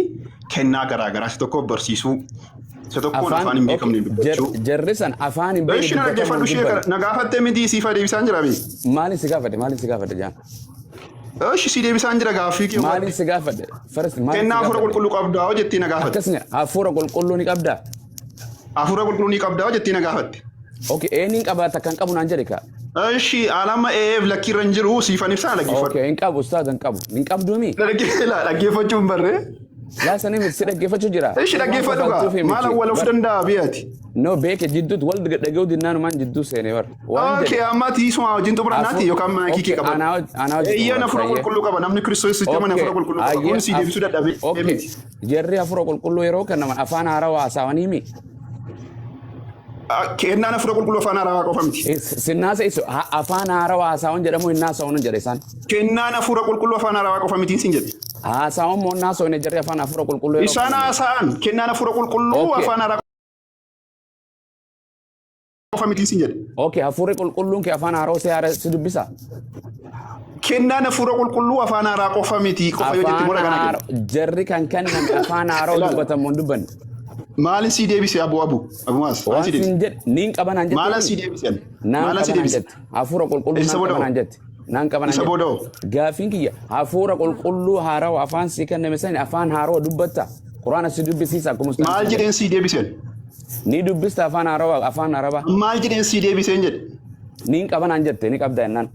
kennaa garaagaraa isa tokkoof barsiisuu isa tokkoon afaan hin beekamne dubbachuu. Jarri san afaan hin beekne Ishii na dubbatamu dhaggeeffadhu hin ishee dubbanne. na gaafattee miti siifa deebisaan jira mee. Maaliin si gaafadhe maaliin si gaafadhe jaan? Ishii si deebisaan jira gaaffii kee. Maaliin si gaafadhe? First maaliin si Kennaa hafuura gaafadhe? qulqulluu qabdaa hoo jettee na gaafatte. Akkasuma hafuura qulqulluu ni qabdaa? Hafuura qulqulluu ni qabdaa hoo jettee na gaafatte. Okay eenyuun qabaata kan qabu naan jedhe kaa. Ishii alama eef lakkiirra hin jiru siifan ibsaa dhaggeeffadhu. Okay hin qabu ustaaz hin qabu. Hin qabduumi? Dhaggeeffachuu hin barree. Laa sanii miti si dhaggeeffachuu jira. Ishii dhaggeeffadhu gaa maal awwaala of danda'a biyyaati. No beeke jidduutti wal dhaga'uu dinnaanumaan jidduu seenee bara. Waan Okay, jedhe. amma tiisuma wajjin xumurannaati yookaan maayikii kee Okay, qabadhu. anaa wajjin Eeyyaan hafuura xumurra. qulqulluu qaba namni Kiristoos itti amane hafuura qulqulluu qaba. Kun si deebisuu dadhabee Okay. miti. Jarri hafuura qulqulluu yeroo kennaman afaan haarawaa haasawanii mi? Kennaan hafuura qulqulluu afaan haarawaa qofa miti. Sinnaasa isu afaan haarawaa haasawan jedhamu hin haasawanu jedhe isaan. Kennaan hafuura qulqulluu afaan haarawaa qofa miti sin jedhe. Haasawan moo hin haasawne jarri afaan hafuura qulqulluu yeroo Isaan kennaman. haasa'an kennaan hafuura qulqulluu Okay. afaan haarawaa qofa miti sin jedhe. Okay, hafuurri qulqulluun kee afaan haarawaa si haara si dubbisa. Kennaan hafuura qulqulluu afaan haaraa qofa miti qofa yoo jette Afaan mura kana kenna. haarawaa jarri kan kenname afaan haarawaa Ilaali. dubbatamu hin dubbanne. Maalin sii deebise abu abu abu maas maal Waan sii deebise? sin jedhe niin qabanaan jette. Maalan sii deebise? Naan Maalan sii qabanaan deebise? jette. Hafuura qulqulluu Isa naan booda qabanaan hoo? jette. Naan qabanaan Isa jette. booda hoo? Gaafiin kiyya hafuura qulqulluu haarawaa afaan sii kenname sani afaan haarawaa dubbatta. Quraana si dubbisiisa akkuma ustaan Maal sin jedhe. jedheen sii deebiseen? Ni dubbista afaan haarawaa afaan arabaa. Maal jedheen sii deebiseen jedhe? Niin qabanaan jette ni qabda jennaan.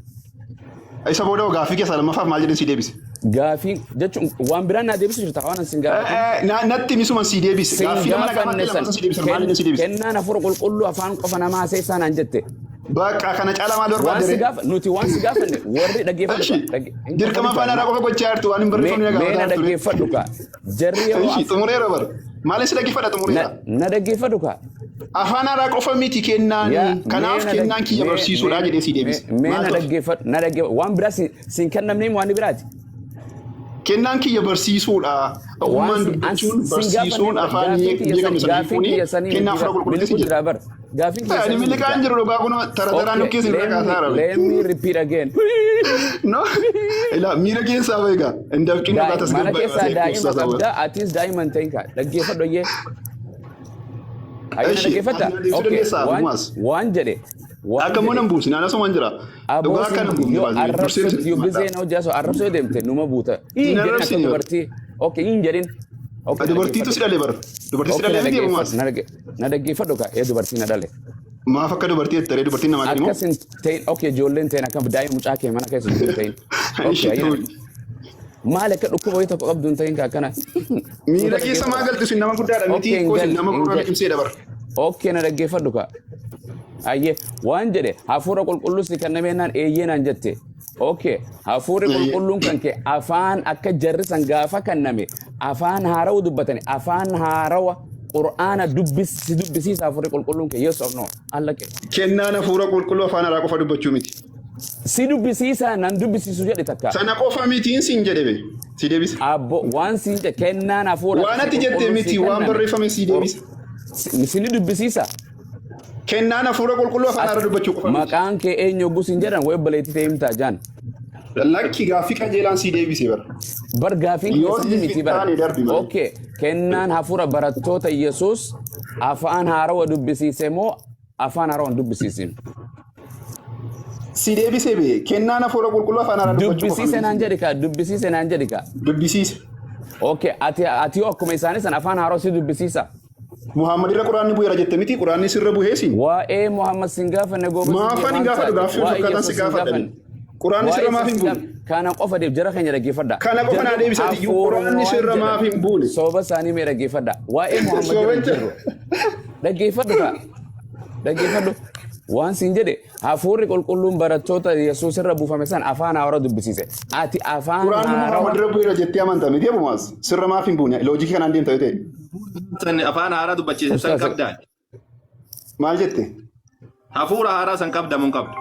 Isa booda hoo gaaffii keessaa lammaffaaf maal jedheen sii deebise? Gaafii jechuun waan biraan naa deebisu jirta waan sin gaafatin. Natti misuma sii deebise. Sin Gaaffii nama gaafanne gaafatte san lammaffaa sii deebise maal jedheen sii deebise? kennaan hafuura qulqulluu afaan qofa namaa haasa'e naan jette. Bakka kana caalaa maal Waan barbaadde si ree? gaafa nuti waan si gaafanne warri dhaggeeffadhu Eshi, ka dirqama afaan haaraa qofa gochaa jirtu waan hin barreeffamne na mee na gaafataa jirtu. dhaggeeffadhu ka jarri yeroo Eshi, xumureera bara. Maal si dhaggeeffadha xumureera? na dhaggeeffadhu ka Afaan haaraa qofa miti kennaan. yaa Kanaaf mee na kennaan kiyya mee barsiisuudha mee jedhee si deebise. mee Maal na tolche? dhaggeeffadhu na dhaggeeffadhu waan biraa sin kennamne waan biraati. Kennaan kiyya barsiisuudha. Waan Ogummaan si an dubbachuun sin gaafanne barsiisuun bara afaan gaafiin kiyya beekamu sanii sana gaafiin hiikuuni kiyya sanii kennaa miti hafuura bara qulqulluuti miliquu sin jedhe. jira bara gaafiin kiyya Ani sanii miti miliqaan kaa. jiru dhugaa kun tara taraan Okay, dhukkeessin irra let me kaasaa arabe. let me repeat again. No, ilaa miira keessaa beeka. Hin dafqin dhugaa Mana tasgabbaa'e keessaa baasee daa'ima kuusaa qabda saba. atis daa'ima hin ta'in kaa dhaggeeffadhu ayyee. Ayyee na Eshi, dhaggeeffatta? ati na deebisuu Okay, dandeessaa waan ammas. waan jedhe waan Akka immoo jedhe nan buusi naannoo sumaan jira. Dhugaa aboo akka nan buufne yoo baasee dursee arrabsoo yoo madda. gisee na hojii asoo arrabsoo deemte numa buuta. Hin Hin jedhin akka arrabsine bara. dubartii. Okay, hin jedhin. Okay, na Dubartiitu dhaggeeffadhu. si dhale bara. Dubartii si Okay, dhale na miti ammas. dhaggeeffadhu. Na dhaggeeffadhu kaa ee dubartii na dhale. Maaf akka dubartii jettaree dubartiin namaa gadi moo? Akkas hin ta'in. Okay, ijoolleen ta'in akka daa'ima mucaa kee mana keessa jiru hin ta'in. Okay, Ishii ayyana. ta'u. Maal akka dhukkuba wayii tokko qabdu hin ta'in ka akkana. Miira keessa maa galti sun nama guddaadha miti Okay, hin koo sun gal nama hin gurra gal. liqimsee dabar. Okay, na dhaggeeffadhu ka. Ayyee waan jedhe hafuura qulqulluu si kennameenaan eeyyee naan jette. Okay, hafuurri Eeyyee. qulqulluun kan kee afaan akka jarri san gaafa kenname afaan haarawa dubbatani afaan haarawa qur'aana dubbisi dubbisiisa hafuurri qulqulluun kee, yes or no? Alla kee. Kennaan hafuura qulqulluu afaan haaraa qofa dubbachuu miti. Si dubbisiisa nan dubbisiisu jedhe takka. Sana qofa mitiin siin jedhe be. Si deebisa. Abbo waan siin jedhe kennaan hafuura Waan ati jette qulqulluu miti si waan kenname. barreeffame si deebisa. Si ni dubbisiisa. Kennaan hafuura qulqulluu afaan haaraa dubbachuu qofa miti. Maqaan kee eenyu oggus hin jedhan wayi obboleettii ta'e himtaa jaan. Lakki gaaffii qajeelaan si deebise bara. Bar gaafiin Yoo keessatti miti bara. taane darbi malee. Okay, kennaan hafuura barattoota Yesuus afaan haarawa dubbisiise moo afaan haarawa hin dubbisiisin? Si deebise be kennaan hafuura qulqulluu afaan haaraa dubbachuu qofa Dubbisiise naan miti. jedhi kaa, dubbisiise naan jedhi kaa. Dubbisiise. Okay, ati yoo akkuma isaanii san afaan haarawa si dubbisiisa. Muhammad irra quraanni bu'eera jette miti quraanni sirra bu'ee siin. Waa'ee Muhammad sin gaafanne goobas. Maafan hin gaafadhu gaaffii Waa'ee fakkaataan si Yesuus sin gaafadha. gaafanne. Quraanni Waa'ee sirra maaf hin Yesuus sin buune? gaafanne. Kana qofa deeb jara keenya dhaggeeffadha. Kana qofa naa Jarri deebisati iyyuu hafuuruma quraanni waan sirra jedhan maaf hin buune? Soba isaanii mee dhaggeeffadha. Waa'ee Muhammad irra hin Sobicha. jirru. Dhaggeeffadhu kaa. Dhaggeeffadhu. Waan siin jedhe hafuurri qulqulluun barattoota Yesuus irra buufame san afaan haaraa dubbisiise. Ati afaan Quraanni Muhammad haarawaa irra bu'eera jettee amanta miti abumaas sirra maaf hin buune? Loojikii kanaan deemta yoo ta'e. San afaan haaraa dubbachiise san Ustaaz qabdaa. Maal jette? Hafuura haaraa san qabda moo hin qabdu?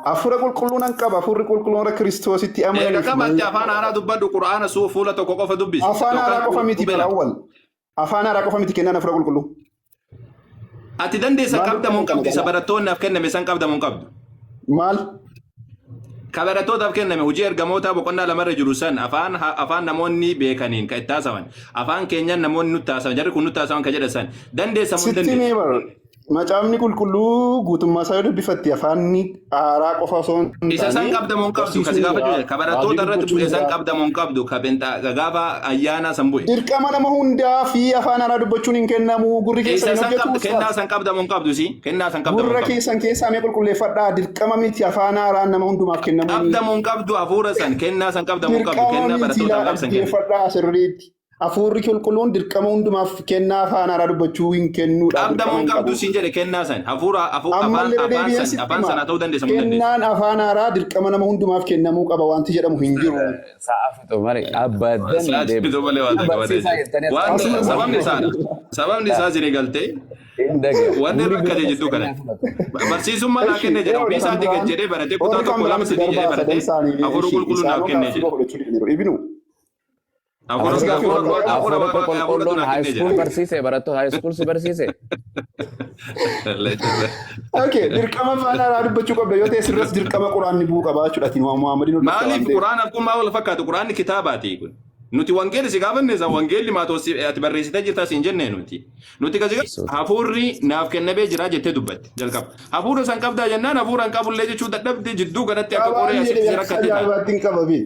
Hafuura qulqulluu nan qaba. Hafuurri qulqulluun warra Kiristoositti Eega amananiif qabatte afaan mallattoo. haaraa dubbadhu quraana suu fuula tokko qofa dubbisi. Afaan haaraa Yookaan qofa miti qubee bara lama. awwal. Afaan haaraa qofa miti kennaan hafuura qulqulluu. Ati dandeessa Maal qabda moo hin dubbatan qabdu? Isa kana? barattoonnaaf kenname san qabda moo hin qabdu? Maal? Ka barattootaaf kenname hojii ergamootaa boqonnaa lamarra jiru san afaan namoonni beekaniin ka itti haasawan afaan keenyan namoonni nutti haasawan jarri kun nutti haasawan ka jedhan san dandeessa moo hin Sitti dandeessu? mee bar macaafni qulqulluu guutummaa isaa yoo dubbifatte afaanni haaraa qofa osoo hin Isa san taane qabda moo hin qabdu? Ka si barsiisuun gaafachuu jira, jedhe. Ka raajii barattoota irratti dubbachuun bu'e san jira. qabda moo hin qabdu? Ka benxa ka gaafa ayyaanaa san bu'e. Dirqama nama hundaa fi afaan haaraa dubbachuun hin kennamu. Gurri keessan Isa hin san hojjetu qabda kennaa ustaaz. san qabda moo hin qabdu si? Kennaa san qabda moo hin Gurra qabdu? keessan keessaa mee qulqulleeffadhaa. Dirqama miti afaan haaraan nama hundumaaf kennamuuni. Qabda moo hin qabdu hafuura san kennaa san qabda moo hin qabdu? Dirqama Kennaa miti barattootaaf laa gaaf san kenne. dhaggeeffadhaa sirriitti. Hafuurri qulqulluun dirqama hundumaaf kennaa afaan haaraa dubbachuu hin kennuudha. Qabda Dirqama moo hin hin qabdu qabu. siin jedhe kennaa san hafuura afaan Ammallee irra afaan deebi'een san sitti afaan hima. san haa ta'uu dandeessa moo hin dandeessu? Kennaan afaan haaraa dirqama nama hundumaaf kennamuu qaba wanti jedhamu hin jiru. Sa'a fixu malee abadan Sa'aatii deebi. fixu malee waan takka Barsiisaa badeesse. jettanii as Waan Asuma sababni isaadha. Sababni isaa isin galtee hin dhagaye. wanni Gurri rakkate bira jidduu kana. kennaa fudhatu. Barsiisummaa naa Eshi, kenne jedha. Ofii eeyoodha kan isaatii gad biraan. jedhee baratee kutaa Warri kan tokko biraan lama itti sadii jedhee darbaa sadan baratee isaanii hafuura eshi qulqulluu naaf isaanoo kenne gaaffii jedha. fudhachuu didaniiru. Ibinu. Hafuura Hafuura hafuura qulqulluu hafuura hafuura hafuura qulqulluun naaf high kenne school jedha. barsiise barattoota high school si barsiise. Okay, dirqama afaan haaraa dubbachuu qabda yoo ta'e sirras dirqama quraanni bu'uu qaba jechuudha. Ati Muhammadiin hordofta waan Maaliif ta'eef. quraanaaf kun maal wal fakkaatu? Quraanni kitaabaati kun. Nuti wangeelli si gaafanne isa wangeelli maatoo ati barreessitee jirta siin jenne nuti. Nuti kasi hafuurri naaf kennamee jira jettee dubbatte jalqaba. Hafuura san qabdaa jennaan hafuura hin qabullee jechuu dadhabde jidduu kanatti akka qoree Qabaan asitti jedhe si akka rakkatte ta'a. ajaa'ibaatti hin qababe.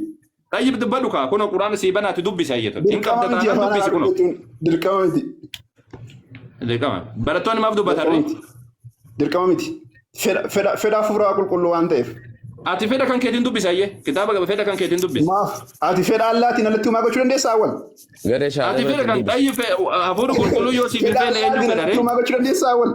Tayyib dubbadhu kaa kun quraana sii banaati dubbisi hayyetu. Hin Dirqama qabda miti taanaan afaan dubbisi haaraa kunoo. dubbachuun dirqama miti. Dirqama. Barattoonni maaf Dirqama dubbatarree? miti. Dirqama miti. Fedha hafuuraa qulqulluu waan ta'eef. Ati fedha kan keetiin dubbisi hayyee. Kitaaba fedha kan keetiin dubbisi. Maaf ati fedha allaatiin alatti homaa gochuu dandeessaa awwal? Garee shaalee Ati fedha biratti kan dubbisi. tayyib hafuura qulqulluu yoo siif hin Fedha feene eenyu allaatiin fedha alatti ree? homaa gochuu dandeessaa awwal?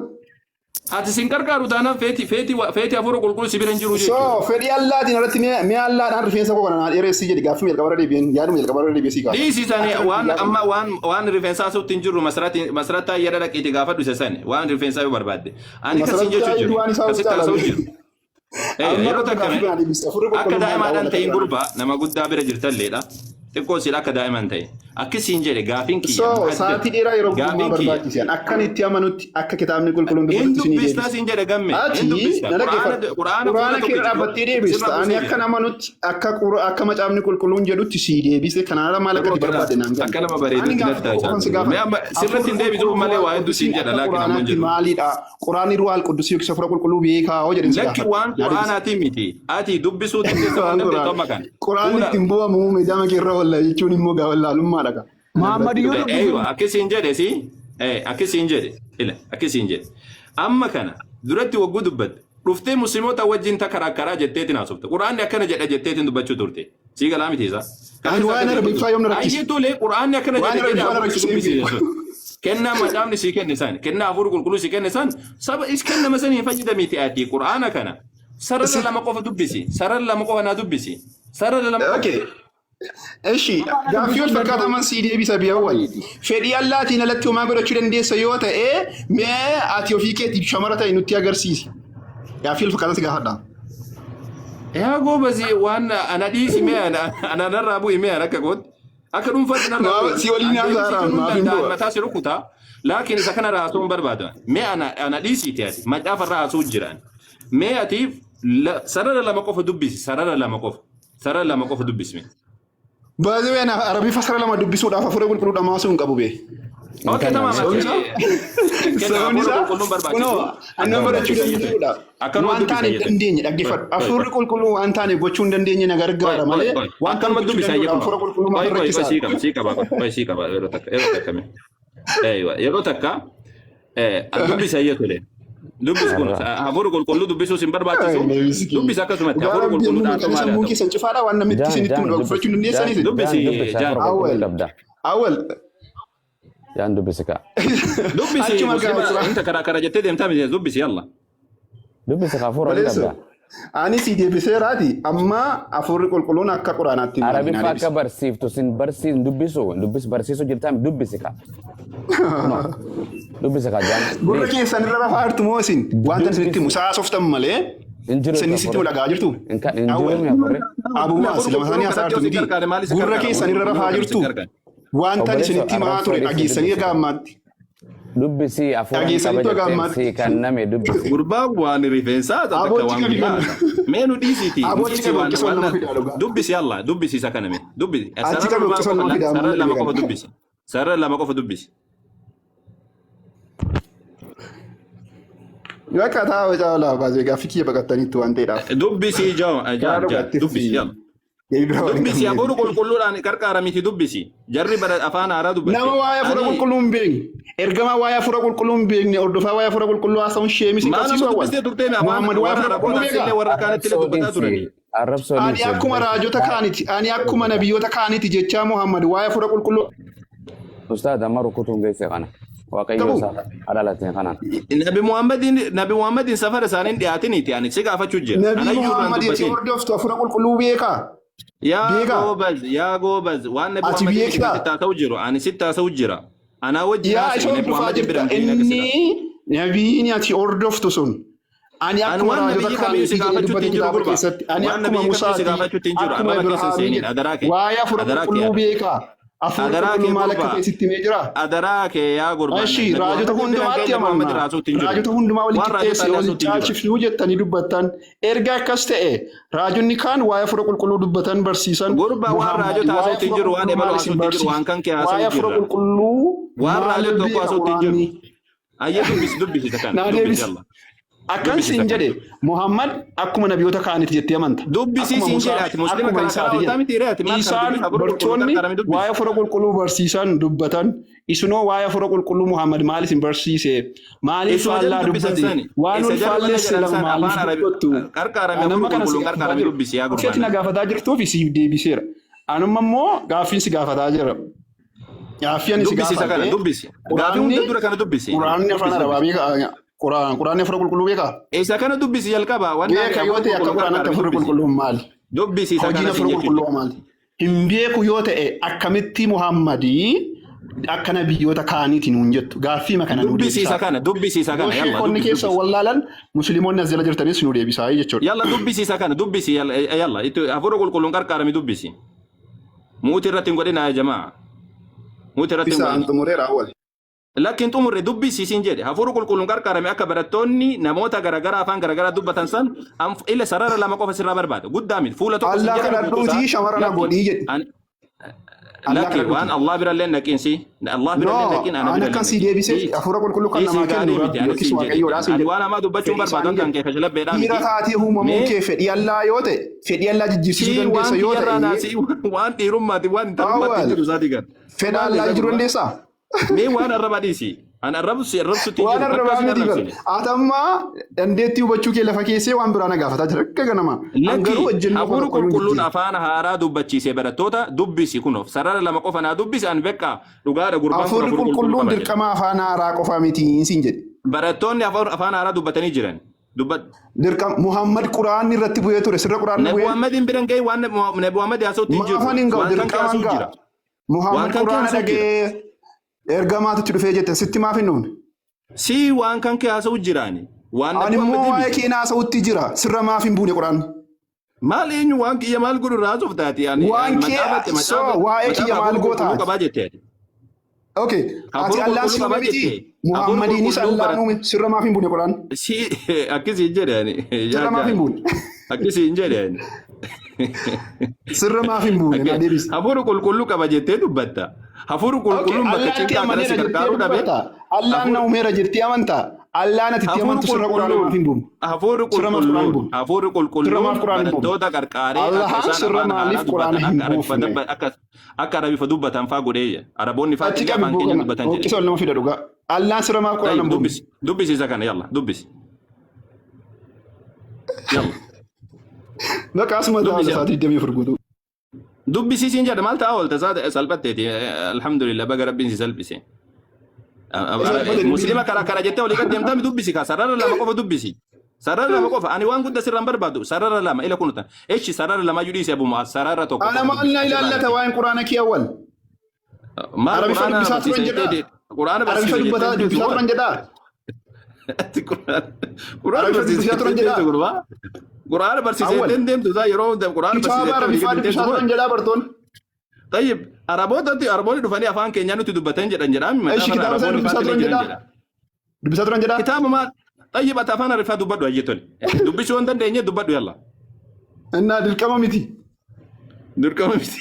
Ati sin qarqaaru taanaan feeti hafuura qulqulluu si bira hin jiru So jechuudha. fedhii allaatiin alatti mi'a allaadhaan rifeensa koo kana naa dheeressi jedhi gaaffii jalqabarra deebi'een yaaduma jalqabarra deebi'ee sii kaasa. Dhiisi sani Akka waan biyyaa amma waan rifeensaa suutti hin jirru masrataa yada dhaqiiti gaafadhu isa sani waan rifeensaa yoo barbaadde. Ani kasin Masarratti jechuu jiru waan isaa kasitti haasa'u caalame. jiru. Amma Yeroo takka gaaffii kana deebiste hafuurri akka qulqulluun maal daa'imaadhaan awwal akka ta'in jedhan. gurbaa nama guddaa bira jirtalleedha. Xiqqoo sila akka daa'imaan ta'e. Akkasiin jedhe gaafiin kiyya So muhaddad sa'aatii dheeraa yeroo guddaa gaafiin kiyya. barbaachisan akkan itti amanutti akka kitaabni qulqulluun Hin dubbatutti isinii dubbistaa deebisa. siin jedhe gamme hin Ati dubbista. na Quraana dhaggeeffadhu. quraana fuula Quraana kee tokkicha dhaabbattee deebista. sirra Ani buusee akkan jira. amanutti akka macaafni qulqulluun jedhutti sii deebise. Kanaan ala maal akka Yeroo ati kana barbaadde naan akka galle. nama Ani bareedutti gaaffii natti tokko qofan si haasa'aa. Mee gaafadha. amma sirratti Hafuurri hin deebisuuf qulqulluun malee ruuhal waa hedduu siin quddusii jedha akka laakiin ammoo hin quraanaatti jedhu. maalidha? Quraanni ruuhal quddusii yookiis hafuura qulqulluu beekaa hoo jedhin si Lakki gaafadha. waan Naa deebisi. quraanaatii miti. Ati dubbisuu dandeessa waan Waan dandeessu quraana. amma kana. Quraanni Fuula ittiin bu'amu meedaama kee irra walla jechuun immoo wallaalummaadha ka. Kana Muhammad biratti yoo dubbatu. dubbisu Eeywa akkasiin jedhe si akkasiin jedhe ila akkasiin jedhe. Amma kana Duratti wagguu dubbatte. Dhuftee musliimota wajjin takaraakkaraa jetteetiin haasofte. Quraanni akkana jedha jetteetiin dubbachuu turte. Sii galaa miti isaa. Ani waan Arabiffaa yoom na rakkise? Ayyee tole, quraanni akkana Waan jedha Arabiffaa na jedhee rakkise hin dubbisi beeku. jechuudha. Kennaa macaafni sii kenne san, kennaa hafuura qulqulluu sii kenne san, saba is kennama sanii hin fayyadamiiti ati quraana kana. Sarara lama qofa dubbisi. Sarara lama qofa naa dubbisi. Sarara lama qofa. Okay. Eshi, gaaffii wal fakkaataman sii deebisa biyya. Fedhii Allaatiin alatti homaa godhachuu dandeessa yoo ta'e, mee ati ofii keetiif shamara ta'e nutti agarsiisi. Gaaffii wal fakkaataa si gaafadha. Yaa goobazi, waan ana dhiisi, mee ana narraa bu'i, mee ana akka gootti. Akka dhuunfaatti narraa bu'i. Si waliin haasa'aa maaf hin bu'a? Mataa si rukutaa. Laakiin isa kana irraa haasa'uun barbaada. Mee ana dhiisiiti, ati macaafa irraa haasa'uu jiraan. Mee ati sarara lama qofa dubbisi. Sarara lama qofa. Sarara lama qofa dubbisi mee. Baay'ee ana Arabiffa sarara lama dubbisuudhaaf hafuura qulqulluu dhamaasuu hin qabu bee. Okay, tamam. Sababni isaa Sababni kunoo annan barachuu danda'uudha. Akkanuma Waan taane hin dubbisa. dandeenye dhaggeeffadhu. Hafuurri qulqulluu waan taane gochuu hin dandeenye na gargaara malee waan taane Akkanuma gochuu dubbisa. danda'uudha. Hafuura qulqulluu maaf rakkisaa? Sii qaba, sii qaba, sii qaba. Yeroo takka, yeroo takka mee. Eeywa, yeroo takka dubbisa iyyee tole. Dubbis kun hafuura qulqulluu dubbisuus hin barbaachisu. Dubbisa akkasumatti hafuura qulqulluu dhaatu maal haa Sammuu ta'u. keessan cufaadha, waan namni Jaan, isinitti Jaan, himu fudhachuu hin dandeessaniis. Dubbisi, Jaan dubbisi, Jaan. hafuura qulqulluu qabda. Awwal. Jaan dubbisi kaa. Dubbisi Achuma muslima gaafira. inta karaa karaa jettee deemtaa miti, dubbisi, yalla. Dubbisi kaa, hafuura ni Baleessu. qabda. Ani si deebiseeraati, amma hafuurri qulqulluun akka quraanaatti maali naa Arabiffa deebise. akka barsiiftu sin barsiis dubbisu dubbis barsiisu jirtaa, dubbisi kaa. Kunoo, dubbisi kaa, Jaan. Gurra keessan irra rafaa jirtu moo isin wanta isinitti himu sa'a softan malee Hin jiru isin sitti dhagaa jirtu? Hin jiru mi hafuurri? Abumaas lama isaanii haasaa jirtu miti. Gurra keessan irra rafaa jirtu. Wanta Obboleessa, isinitti himaa ture arrabsoo dhageessanii dubbisi. egaa ammaatti. Dubbisi, hafuura ni Dhageessanii qaba toga jettee ammaatti. si kanname, dubbisi. Gurbaan waan rifeensaa takka Aboochi waan qabi biraa. Mee nu dhiisiiti. Aboochi Dhiisi qabi waan hoqqisoo nama waan fidaa dhugaa. Dubbisi, yalla, dubbisi isa kana mee. Dubbisi. Achi Sarara qabi lama hoqqisoo nama qofa fidaa sarara amma lama qofa kana. dubbisi. Sarara lama qofa dubbisi. Bakka taa'aa caalaa baasee gaaffii kiyya baqattaniitti waan ta'eedhaaf. Dubbisi, jaan Karaa jaan dhugaatti dubbisi, yalla. Deebii biraa waan hin Dubbisi, hafuura qabneef. qulqulluudhaan qarqaaramiti dubbisi. Jarri bara afaan haaraa dubbatte. Nama waa'ee hafuura Ani qulqulluu hin beekne, ergamaa waa'ee hafuura qulqulluu hin beekne, hordofaa waa'ee hafuura qulqulluu haasa'uun sheemis hin Maal qabsiisu amma awwal. dubbistee turtee afaan Muhammad waa'ee warra hafuura qulqulluu Arabootaas illee beekaa? warra kaanitti illee Arrabsoo dubbataa turani. dhiisi. Arrabsoo Ani dhiisi. akkuma raajota kaaniti, ani akkuma nabiyyoota kaaniti jechaa Muhammad waa'ee hafuura qulqulluu Ustaad, amma rukutuun geesse kana. Waaqayyo qabu. isaa dhalate kanaan. Nabi Muhammadiin safara isaaniin dhiyaatiniiti ani si gaafachuu jira. Nabii Anayyuu irraan Muhammad ati dubbatiin. hordoftu hafuura qulqulluu beekaa? Yaa Beekaa? goobaz, yaa goobaz, waan Nabi Ati Muhammadiin beektaa? sitti haasa'u jiru, ani sitti haasa'u jira. Anaa wajjin Yaa haasa'e isa Nabi hordofaa Muhammadiin jirta. bira hin geenye akka sila. Inni nabiin ati hordoftu sun ani Ani akkuma waan raajota nabiyyi kamiyyuu si kaaniiti jedhee gaafachuutti dubbate hin jiru kitaaba gurba. keessatti. Ani Waan akkuma nabiyyi kamiyyuu si Musaati, gaafachuutti hin jiru. akkuma Arraba keessa hin Ibrahaamii seeniin jedhe. adaraa kee. Waa'ee hafuura Adaraa kee. qulqulluu beekaa? Hafuurri Adaraa qulqulluu kee maal akka gurbaa. ta'e sitti himee jiraa? Adaraa kee yaa gurbaa. Eshi, Nabi raajota Muhammadiin bira hin hundumaatti geenye, Muhammad amanna. irraa haasa'uutti hin jiru. Raajota hundumaa waliin Waan raajota qixxeesse illee waliin haasa'uutti hin jiru. caalchifnuu jettanii dubbattan. Erga akkas ta'e, raajonni kaan waa'ee hafuura qulqulluu dubbatan barsiisan. Gurba, waan Muhammad raajota waa'ee haasa'uutti hin hafuura jiru, waan qulqulluu ebaluu maal isin haasa'uutti hin jiru, barsiise? waan kan kee Waa'ee haasa'u hafuura jirra. qulqulluu Waan maal raajota tokko beeka haasa'uutti hin jiru. quraanni? Ayyee, dubbisi, dubbisi isa kana. Naa Dubbisi, deebisi. yalla. Akkan Dubbisi siin isa kana. jedhe, Muhammad akkuma nabiyyoota kaaniiti jettee amanta. Dubbisi Akkuma siin Musaa, jedhe, ati muslima akkuma karaa karaa Isaati ooltaa jedhe. miti ree, ati maal kana Isaan dubbisa hafuura qulqulluu bartoonni qarqarame dubbisi. waa'ee hafuura qulqulluu barsiisan dubbatan. Isinoo waa'ee hafuura qulqulluu Muhammad maal isin barsiise? Maaliif Isuma jarri faallaa dubbisan dubbate? sani. Waan Isa ol jarri wanna faallesse jedhan lama san maaliif afaan Arabi dubbattu? qarqarame Anamma hafuura kana si qulqulluun gaafataa qarqarame jiru. dubbisi yaa Gaaffii ati na gurbaa. gaafataa jirtuuf siif deebiseera. Anumma immoo gaaffiin si gaafataa jira. Gaaffii ani si Dubbisi isa kana, gaafadhe dubbisi. Gaaffii hunda quraanni dura kana dubbisi. quraanni afaan Dubbisi, Arabaa dubbisi. beekaa? Quraanni hafuura qulqulluu beekaa? Isa kana dubbisi jalqaba. Wanna Beeka yoo hafuura ta'e, akka qulqulluun quraanatti qarqarame hafuurri dubbisi. qulqulluun maali? Dubbisi isa Hojiin kana siin hafuura jechuudha. qulqulluu maali? Hin beeku yoo ta'e, akkamitti Muhammadii akka nabiyyoota kaaniiti nuun jettu? Gaaffii kana nuu Dubbisi isa deebisaa. kana, dubbisi isa Yoo kana, yalla, sheekonni dubbisi, keessa dubbisi. wallaalan, musliimoonni as jala jirtanis nu deebisaa jechuudha. Yalla, dubbisi isa kana, dubbisi, yalla, yalla, itti hafuura qulqulluun qarqarame dubbisi. Muutii irratti hin godhina yaa jamaa. Muutii irratti hin Isaan godhina. xumureera awwal. Lakkin, xumurre, dubbisi siin jedhe. Hafuura qulqulluun qarqarame akka barattoonni namoota garaagaraa afaan garaagaraa dubbatan san ila sarara lama qofa sirraa barbaada. Guddaa miti. Fuula tokko siin Allah jedhame guutuu kadhadhuutii isaa. shamara na Lakki. godhii jedhi. Lakki, Allah waan Allah birallee naqiinsi. Allah birallee No, naqiin, ana ani birallee akkan sii naqiin. deebisee hafuura qulqulluu kan Dhiisii namaa gaarii kennu miti Rabbi ani yookiis siin jedhe. Waaqayyoodha siin Ani jedhe. waan hamaa dubbachuun Fedhii barbaadu isaanii kan jedhe. kee kashalabbeedhaa Dhiira miti. taatee uumamuun Mee kee fedhii Allaa yoo ta'e, fedhii Allaa jijjiirsiisuu sii waan dandeessa yoo kiyyarraa ta'e, naasii waan dhiirummaati waan intalummaatti Awwal. jiru isaatii kan. Fedha Maal Allaa isa jijjiiruu gurbaa? dandeessaa? Mee waan arraba dhiisi. An arrabsu arrabsutti hin Waan jiru. arrabaa Takkaa sin miti bar. arrabsine. Atammaa dandeettii hubachuu kee lafa keessee waan biraa na gaafataa jira akka ganama. An Lakki garuu hojjennoo koo hafuurri tokko iyyuu hin qulqulluun jijjiirre. afaan haaraa dubbachiise barattoota dubbisi kunoof sarara lama qofa naa dubbisi an beekaa dhugaadha gurbaan kun Hafuurri hafuura qulqulluu qulqulluun qaba jedhe. dirqama afaan haaraa qofa miti siin jedhe. Barattoonni afaan haaraa dubbatanii jiran. Dubbat Dirqama Muhammad Quraanni irratti bu'ee ture sirra Quraanni Nabi bu'ee Muhammadiin biran ga'e waan Nabi Muhammad haasa'utti hin jiru. maafan hin ga'u Waan kan kee dirqaman haasa'u ga'a. jira. Waan Muhammad kan kee Quraana haasa'u jira. dhagee ergamaatitti dhufee jette sitti maaf hin dhufne? Si waan kan kee haasa'u jiraani. Waan Nabi Ani immoo Muhammadii waa'ee miti. kee haasa'utti jira sirra maaf hin buune Quraanni? Maal eenyu waan kiyya maal godhu irraa haasoftaati? Ani Waan kee macaafa so macaafa waa'ee macaafa kiyya maal hafuura qulqulluu gootaati? qabaa jettee ati. Okay, ati Hafuura Allaan qulqulluu si uume qabaa miti. jettee. Hafuura Muhammadiinis qulqulluu Allaan bara uume sirra maaf hin buune Quraan? si akkasii hin jedhe ani yaa Sirra maaf hin jaal buune? akkasii hin jedhe ani. Sirra maaf hin buune naa deebisi. Hafuura qulqulluu qaba jettee dubbatta. Hafuura Okay, qulqulluun bakka Allaatti cinqaa kana si amaneera jettee gargaaruu dhabe. dubbatta. Allaan na Hafuura uumeera jettee amantaa. Allaan ati itti hafuurri amantu sirra Quraana maaf qulqulluun hin buune? hafuurri Sirra maaf Quraana hin qulqulluun buune? hafuurri Sirra qulqulluun maaf Quraana hin buune? barattoota qarqaaree akka Allahaan isaan sirra afaan haaraa maaliif Quraana dubbatan hin akka arabifa buufne? akka arabifa dubbatan faa godheeyya. Araboonni faa Achi illee qabi afaan keenya boqonna. dubbatan jedhe. Hoqqisa ol nama fida dhugaa. Allaan sirra maaf Quraana Tayyib hin buufne? dubbisi dubbisi isa kana yalla dubbisi yalla Bakka asuma taa'u dubbisi yalla. sa'aatii 24 guutuu. Dubbisi siin jedha maal ta'a oolta salphatteeti alhamdulillah baga rabbiin si salphise. Salphate Muslima karaa karaa jettee olii gad deemtami dubbisi kaa sarara lama qofa dubbisi. Sarara lama qofa ani waan guddaa sirraan barbaadu sarara lama ila kunutan. Echi sarara lama iyyuu dhiisi abuma sarara tokko Ana qofa maal dubbisi na asirraa ilaallata argite. waa'een Quraana kee awwal? Maal Arabifa quraana dubbisaa barsiisa turan jettee jedhaa? quraana Arabifa barsiisa jettee dubbataa deemtu dubbisaa moo? turan jedhaa? Quraana Arabifa barsiisa dubbisaa turan jettee deemtu jedhaa? gurbaa. Quraana barsiisa Awwal. jettee deemtu isaa yeroo hunda quraana Kitaaba barsiisa jettee olii Arabiffaa gad dubbisaa deemtu moo? turan jedhaa bartoonni. Tayyib Arabootatti Araboonni dhufanii afaan keenyaa nutti dubbatan jedhan jedhaa Eshi macaafa kitaaba sana Araboonni dubbisaa fa'aa turan jiran jedhaa? jedha. Dubbisaa turan jedhaa? Kitaaba maal? Tayyib ati afaan Arabiffaa dubbadhu hayyee tole. Dubbisuu hin dandeenye dubbadhu yalla. Innaa dirqama miti. Dirqama miti.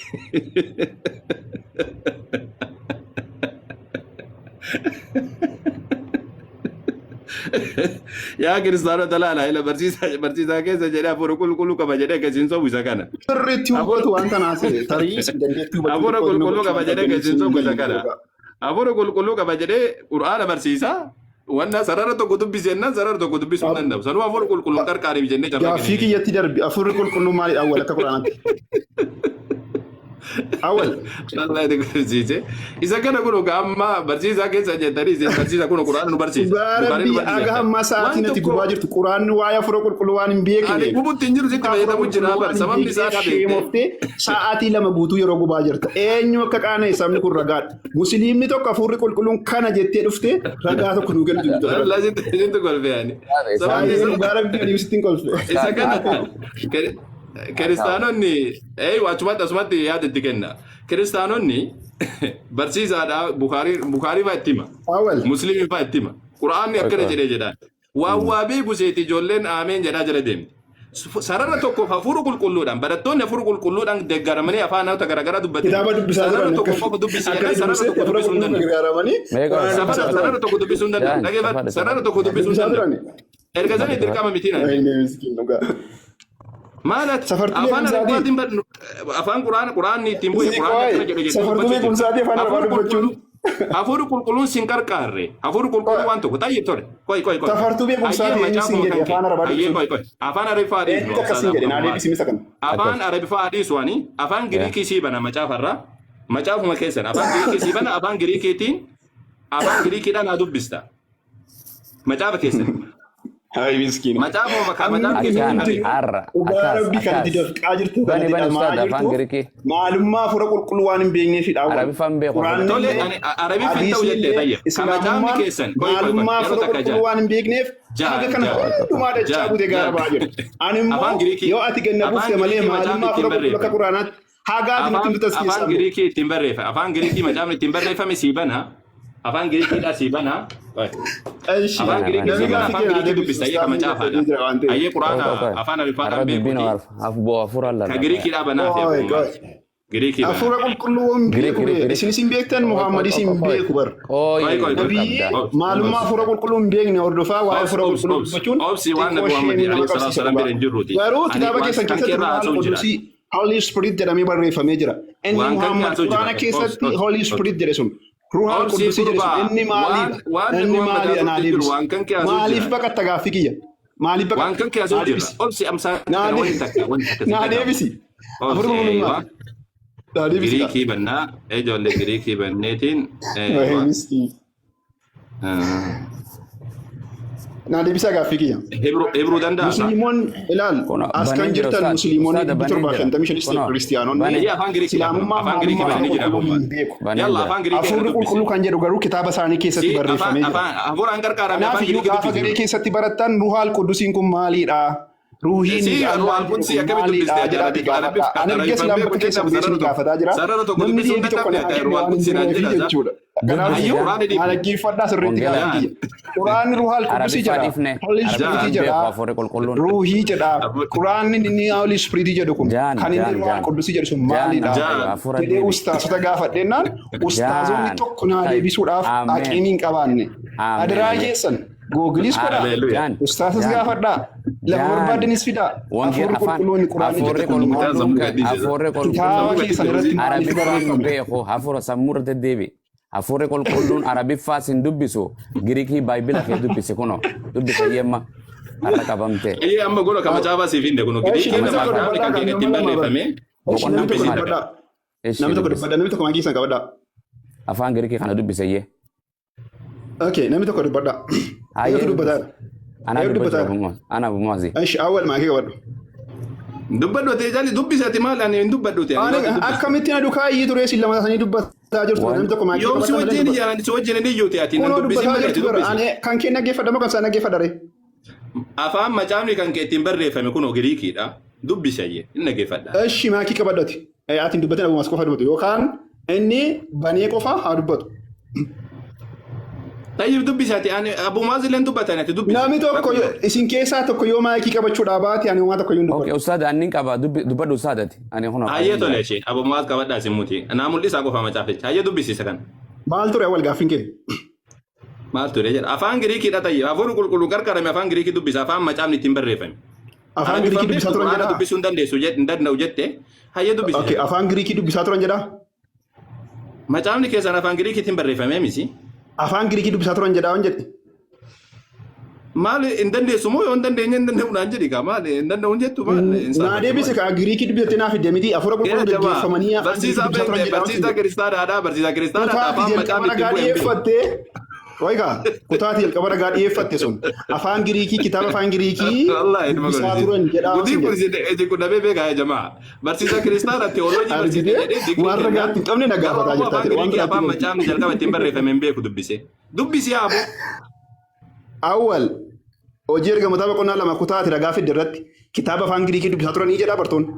Yaa kiristaanota laala ila barsiisaa barsiisaa keessa jedhee hafuura qulqulluu qaba jedhee akkasiin sobu isa kana. Sirriitti Hafuura hubatu waan tanaas tarii isin dandeettii hubachuu hafuura xiqqoo inni qulqulluu hubachuu qaba waan jedhee qabdaniif akkasiin isin sobu isa hin kana. galle. Hafuura qulqulluu qaba jedhee qur'aana barsiisaa. Wanna sarara tokko dubbisennaan sarara tokko dubbisuu hin danda'u. Sanuu hafuura qulqulluun qarqaariif jennee carraa Gaaffii kennine. kiyyatti darbi hafuurri qulqulluu maalidha awwal akka quraanaatti? Awwal. Wallahi ni barsiise. Isa kana kun amma barsiisaa keessa jettanii isin barsiisa kun quraana nu barsiisa. Dhugaa Bukaariin nu rabbii barsiisa aga jettan. hammaa Waan sa'aatiin ati tokko gubaa jirtu quraanni waa'ee hafuura qulqulluu waan hin ani beekneef gubutti hin jiru sitti hafuura fayyadamu jira qulqulluu bar waan hin sababni isaa beekneef dha beekte. sheemoftee sa'aatii 2 guutuu yeroo gubaa jirta. Eenyu akka qaana'e sabni kun ragaadha. Musliimni tokko hafuurri qulqulluun kana jettee dhuftee ragaa tokko nuu kennitu jirtu asirratti. Wallahi sitti kolfe ani. Sababni Baay'ee isaa dhugaa rabbii ani sitti hin kolfe. isa kana kiristaanonni achumatti asumatti yaada itti kenna. Kiristaanonni barsiisaadha Bukaarii Bukaarii fa'aa itti hima. Awwal. Musliimii fa'aa itti hima. Quraanni akkana jedhee jedhaan. Waan waa beeku seeti ijoolleen aameen jedhaa jala deemti. Sarara tokkoof hafuura qulqulluudhaan barattoonni hafuura qulqulluudhaan deeggaramanii afaan namoota garaagaraa dubbatanii Kitaaba dubbisaa sarara turan tokko akka qofa dubbisi akka jedhan sarara dubbisee tokko hafuura dubbisuu hin qulqulluu danda'u. gargaaramanii Meeqa quraana Safara dubbisaa turan. sarara tokko dubbisuu hin danda'u. Jaan Dhageeffadhu safaadha sarara safaadha. tokko dubbisuu hin Dubbisaa danda'u. turan. Erga sanii dirqama miti naan. Wayne miskiin dhugaa. Maal ati Safartuu afaan beekumsaatii. Arabiffaatiin barnu afaan quraana quraanni ittiin bu'e Sii quraanni akkana qo'ee jedhe jettee safartuu dubbachuu jirta. beekumsaatii afaan arabaa Hafuurri dubbachuun. qulqulluu hafuurri qulqulluun sin qarqaarre hafuurri qulqulluun waan tokko tayyib tole qoy qoy qoy Safartuu hayyee beekumsaatii eenyu siin macaafuma jedhe kan kee afaan arabaa hayyee dubbisuun. qoy qoy afaan Arabiffaa dhiisnu Eenyutu akkas siin jedhe naa deebisi misa kana. afaan Akkas. Arabiffaa dhiisu ani afaan Giriikii sii bana macaafarraa macaafuma keessan afaan Giriikii sii bana afaan Giriikiitiin afaan Giriikiidhaan haa dubbista macaafa keessan Hayi miskiina. macaafuma bakka Amma macaafa keessan Akkaan argina. har'a Dhugaa akkas rabbii kan itti akkas. dafqaa jirtu kan Bani itti bani dhama'aa ustaad afaan jirtu Giriikii. maalummaa hafuura qulqulluu waan hin beekneefidha awwal. Arabiffaan beeku hafuura Quraanni Tole illee ani Arabiffin ta'u hadiisni jettee illee tayyib. Ka macaafni islaamummaan keessan qoy qoy qoy maalummaa yeroo hafuura takka qulqulluu jaan waan hin beekneef haga jaan kana jaan hundumaa dachaa jaan buute gaara jaan ba'aa jirtu. Ani immoo afaan Giriikii yoo ati ganna afaan buufte malee Giriikii macaafni maalummaa ittiin hafuura qulqulluu akka barreeffame quraanaatti haga ati nutti afaan himtu tas afaan keessaa hin bahu. Giriikii ittiin barreeffame afaan Giriikii macaafni ittiin barreeffame sii bana afaan Giriikiidhaa sii bana qoy Eshi afaan Bana Giriikii bana sii namni bana gaaffii afaan kee naa Giriikii deebisu dubbista ayyee ka ustaazni macaafaadha jedhee jira waan ta'eef. ayyee Qoy quraana qoy qoy. afaan Har'a Arabiffaadhaan dubbiin beekuuti hafu hafuuraan ka lallaba. Giriikiidhaa banaa fi Qoy abbummaa qoy. Giriikii bana Hafuura qulqulluu hin Giriik beeku Giriik bee. Giriik. Isinis hin beektan Qoy qoy Muhammadis qoy hin qoy. beeku bar. qoy Qoy qoy qoy Nabiyyi qabda. obs maalummaa obs hafuura qulqulluu hin beekne hordofaa waa'ee obs hafuura obs qulqulluu obs dubbachuun obsi waan xiqqoo Nabi Muhammad sheemii nama alayhi salaatu qabsiisa wasalaam dhugaa. bira hin jirruuti Garuu ani kitaaba waan keessan kan keessatti keerraa Ruuhal haasa'u jira Qudusii Holy Spirit jedhamee barreeffamee jira. Inni waan kan kee Muhammad haasa'u jira Quraana obs keessatti obs Holy obs Spirit jedhe sun Ruuhaan Obsii Quddusii jedhe sun gurbaa inni waan maaliidha? waan Inni Muhammad maaliidha naa haasa'utti jiru deebisi. waan kan kee haasa'u Maaliif jira. baqatta gaaffii kiyya? Maaliif Waan baqatta? kan kee haasa'u Naa jira. deebisi. Obsi amsaa Naa kana wanti takka wanti takka si naa dhaga'amu. deebisi. Hafuurri Obsi qulqulluun eeywa. maali? Naa deebisi kaa. Giriikii bannaa ijoollee Giriikii banneetiin eeywa. Wahee miskiin. Naa deebisaa gaaffii kiyya. Hibruu danda'a. Musliimoonni ilaal Kun as kan baneen jira jirtan ustaad. musliimoonni Ustaada dhibbi baneen torbaa jira. shantamii shanis ta'e Kunoo kiristiyaanonni baneen Eeyyee afaan Giriikii dha kun. islaamummaa Afaan Giriikii maalummaa bananii hafuura jira qulqulluu kun. hin beeku. Baneen Yalla jira. afaan Giriikii kana Hafuurri dubbisi. qulqulluu kan jedhu garuu kitaaba isaanii keessatti Si afaan barreeffamee jira. afaan hafuuraan qarqaarame Kanaaf afaan iyyuu Giriikii gaafa dubbisi. garee keessatti barattan ruuhaal quddusiin kun maaliidha? Ruuhiin Si Allah ruuhaan jedhu qudusii kun akkamitti maaliidha dubbiste jedhaati Arabiif gaafadha. Ani erga Arabiffan silaan beeku bakka jecha keessan bu'ee sarara isin tokko gaafataa jira. sarara tokko Namni dubbisuu hin deebii tokko dadhabne naa ati kenne ruuhaan waan hin qudusii naan jirreefi jedha. jechuudha. Kanaaf Dubbisi Hayyuu iyyuu jaan. quraana naa dhiifne. dhaggeeffadhaa sirriitti Wangeela gaaffii Jaan. kiyya. Quraanni ruuhaal qudusii Arabiffaa jedha. dhiifne. Holy Arabiffaa Spirit hin beeku jedha. hafuurri qulqulluun. Ruuhii jedha. Quraanni inni Holy Spirit jedhu kun Jaan kan inni jaan ruuhaal jaan. qudusii jedhu sun Jaan maalidha? Waaqayyo Jaan. hafuura Jedhee deebi. ustaasota gaafadhennaan ustaazonni Jaan. tokko naa Tayi. deebisuudhaaf Ameen. aqiin hin qabaanne. Ameen. Adiraa Ameen. keessan googilis godhaa. Haleluuyaa. Jaan. Ustaasas Jaan. gaafadhaa. Lafa Jaan. barbaadanis fidaa. Wangeela Hafuurri afaan qulqulluun quraanni hafuurri jedhe kun Mucaan maali? sammuu qulqulluun gadhiisisa. hafuurri Kitaaba Sammuu qulqulluun keessan gadhiisisa. irratti maaliif Arabiffaan hin barreeffame? beeku hafuura sammuurra deddeebi. Hafuurri qulqulluun Arabiffaas hin dubbisu Giriikii baayibila kee dubbisi kunoo dubbisa yemma har'a qabamte. Eeyyee amma gola kama caafaa siif hinde kun Eshi Giriikiin namni nama tokko afaan dubbadhaa kan kan keenya ittiin nama lama bara. barreeffame Eshi Boqonnaan namni tokko dubbisi maal? dubbadhaa. Eshi Namni tokko dubbisi. dubbadhaa. Namni tokko maakii isaan qabadhaa. Afaan Giriikii kana dubbise iyyee. Okay, namni tokko dubbadhaa. Hayyee Eenyutu dubbisi. dubbataa? Anaa Eenyutu dubbachuu dubbataa? qabu Anaa bumaasi. Eshi awwal maakii qabadhu. Dubbadhu ati jaalli dubbisi ati maal ani hin dubbadhu ati ani Ani maal dubbisi. akkamitti na dukaa iyyii ture isin lama taatanii dubbataa jirtu. Waan Namni tokko maakii Yoom si qabadhaa malee wajjin dubbata. iyyaa si wajjin hin iyyuuti ati nan Kunoo dubbisin dubbataa malee ati jirtu bara. dubbisi. Ani kan kee dhaggeeffadha moo kan isaan dhaggeeffadha ree? Afaan macaafni kan kee ittiin barreeffame kunoo Giriikiidha. Dubbisi ayyee hin dhaggeeffadha. Eshi maakii qabadhu ati. Ati hin dubbatin abumaas qofa dubbatu yookaan inni banee qofa haa dubbatu. Tayyib dubbisi ati ani abumaas illee dubbatan ati dubbisi. Namni tokko Rakkoo qabu. isin keessaa tokko yoo maayikii qabachuudhaa baate ani homaa tokko iyyuu hin Okay, dubbadhu. ustaada annin qaba dubbadhu ustaadati. Ani kunoo Hayyee qabeen tole jira. ishee abumaas qabadhaa simuuti. Naa mul'isaa qofa macaaficha. Hayyee dubbisi isa kana. Maal ture awwal gaaffiin kee? Maal ture jedha. Afaan Giriikiidha tayyib. Hafuurri qulqulluun qarqarame afaan Giriikii dubbisa. Afaan macaafni ittiin barreeffame. Afaan Arabiffaan Giriikii dubbisaa beektu turan quraana jedhaa? dubbisuu hin dandeessu hin danda'u jette. Hayyee dubbisi Okay, jedha. afaan Giriikii dubbisaa turan jedhaa? Macaafni keessan afaan Giriikiitiin barreeffame misi. Afaan Giriikii dubbisaa turan jedhaa waan jedhe. Maal hin dandeessu moo yoo hin dandeenye hin danda'u naan jedhi kaa maal hin danda'u hin jettu maal hin Naa saalfattu deebise maal. kaa Giriikii dubbisattee naa fidde miti hafuura Keera qulqulluun jabaa geggeeffamanii afaan Giriikii barsiisaa dubbisaa turan beekte jedhaa waan barsiisaa jedhe. kiristaanaadha barsiisaa kiristaanaadha Kutaati afaan jalqaba macaafni ittiin ragaa bu'e hin beeku. dhiyeeffattee Waygaa kutaati jalqaba ragaa dhiyeeffatte sun afaan Giriikii kitaaba afaan Giriikii Wallahi ilma dubbisaa godhisiisa. turan jedhaa waan Gudiin sin kun jedhe. isin kun dhabee beekaa yaa jamaa. Barsiisaa kiristaanaa teoloojii barsiise Argitee jedhee digirii waan kennaa. ragaatti hin qabne na Garuu gaafataa ammoo jirtaa afaan jedhe waan Giriikii biraatti afaan hin macaafni jalqaba ittiin barreeffame hin beeku dubbise. Dubbisi yaa aboo. Awwal hojii ergamoota boqonnaa lama kutaati ragaa fidde irratti kitaaba afaan Giriikii dubbisaa turanii jedhaa bartoonni.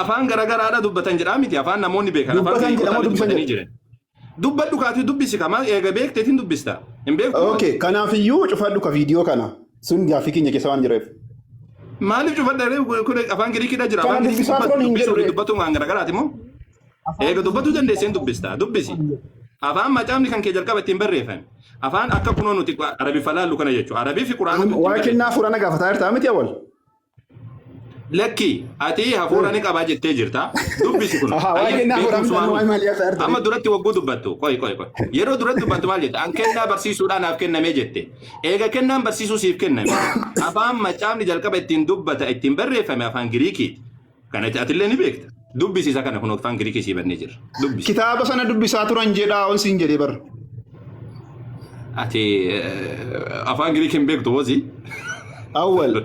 Afaan garaagaraadha dubbatan jedhaa miti afaan namoonni beekan afaan Dubbatan Giriikotaa jedhamoo dubbisan dubbatanii jedha. jiran. Dubbadhu kaati dubbisi kama eega beekteetiin dubbista. Hin beektu maal? Okay, kanaafiyyuu cufadhu ka viidiyoo kana sun gaaffii keenya keessa waan jireef. Maaliif cufadha ree? Kun afaan Giriikiidha jira. Kana Afaan Giriikii dubbisaa turan hin dubbisuu jedhu ree. dubbatuun waan garaagaraati moo? Eega dubbatuu dandeesseen dubbista. Dubbisi. Afaan macaafni kan kee jalqaba ittiin barreeffame. Afaan akka kunoo nuti Arabiffa laallu kana jechuudha. Arabii fi Quraanatu ittiin Waa barreeffame. kennaa hafuuraa na gaafataa jirtaa miti awwal. Lakki ati hafuura ni qabaa jettee jirta. Dubbisi kun. Ahaa, waa Hayyee kennaa hafuuraa beekumsa miti waan waa'ee maalii haasa'aa jirta Amma ree? duratti wagguu dubbattu. Qoy qoy qoy. Yeroo duratti dubbattu maal jette? An kennaa barsiisuudhaan naaf kennamee jette. Eega kennaan barsiisuu siif kenname. Afaan macaafni jalqaba ittiin dubbata ittiin barreeffame afaan Giriikiiti. Kana atillee ni beekta. Dubbisi isa kana kun afaan Giriikii sii bannee jirra. Dubbisi. Kitaaba sana dubbisaa turan jedhaa on siin jedhee bara. Ati afaan Giriikii hin beektu wosii. Awwal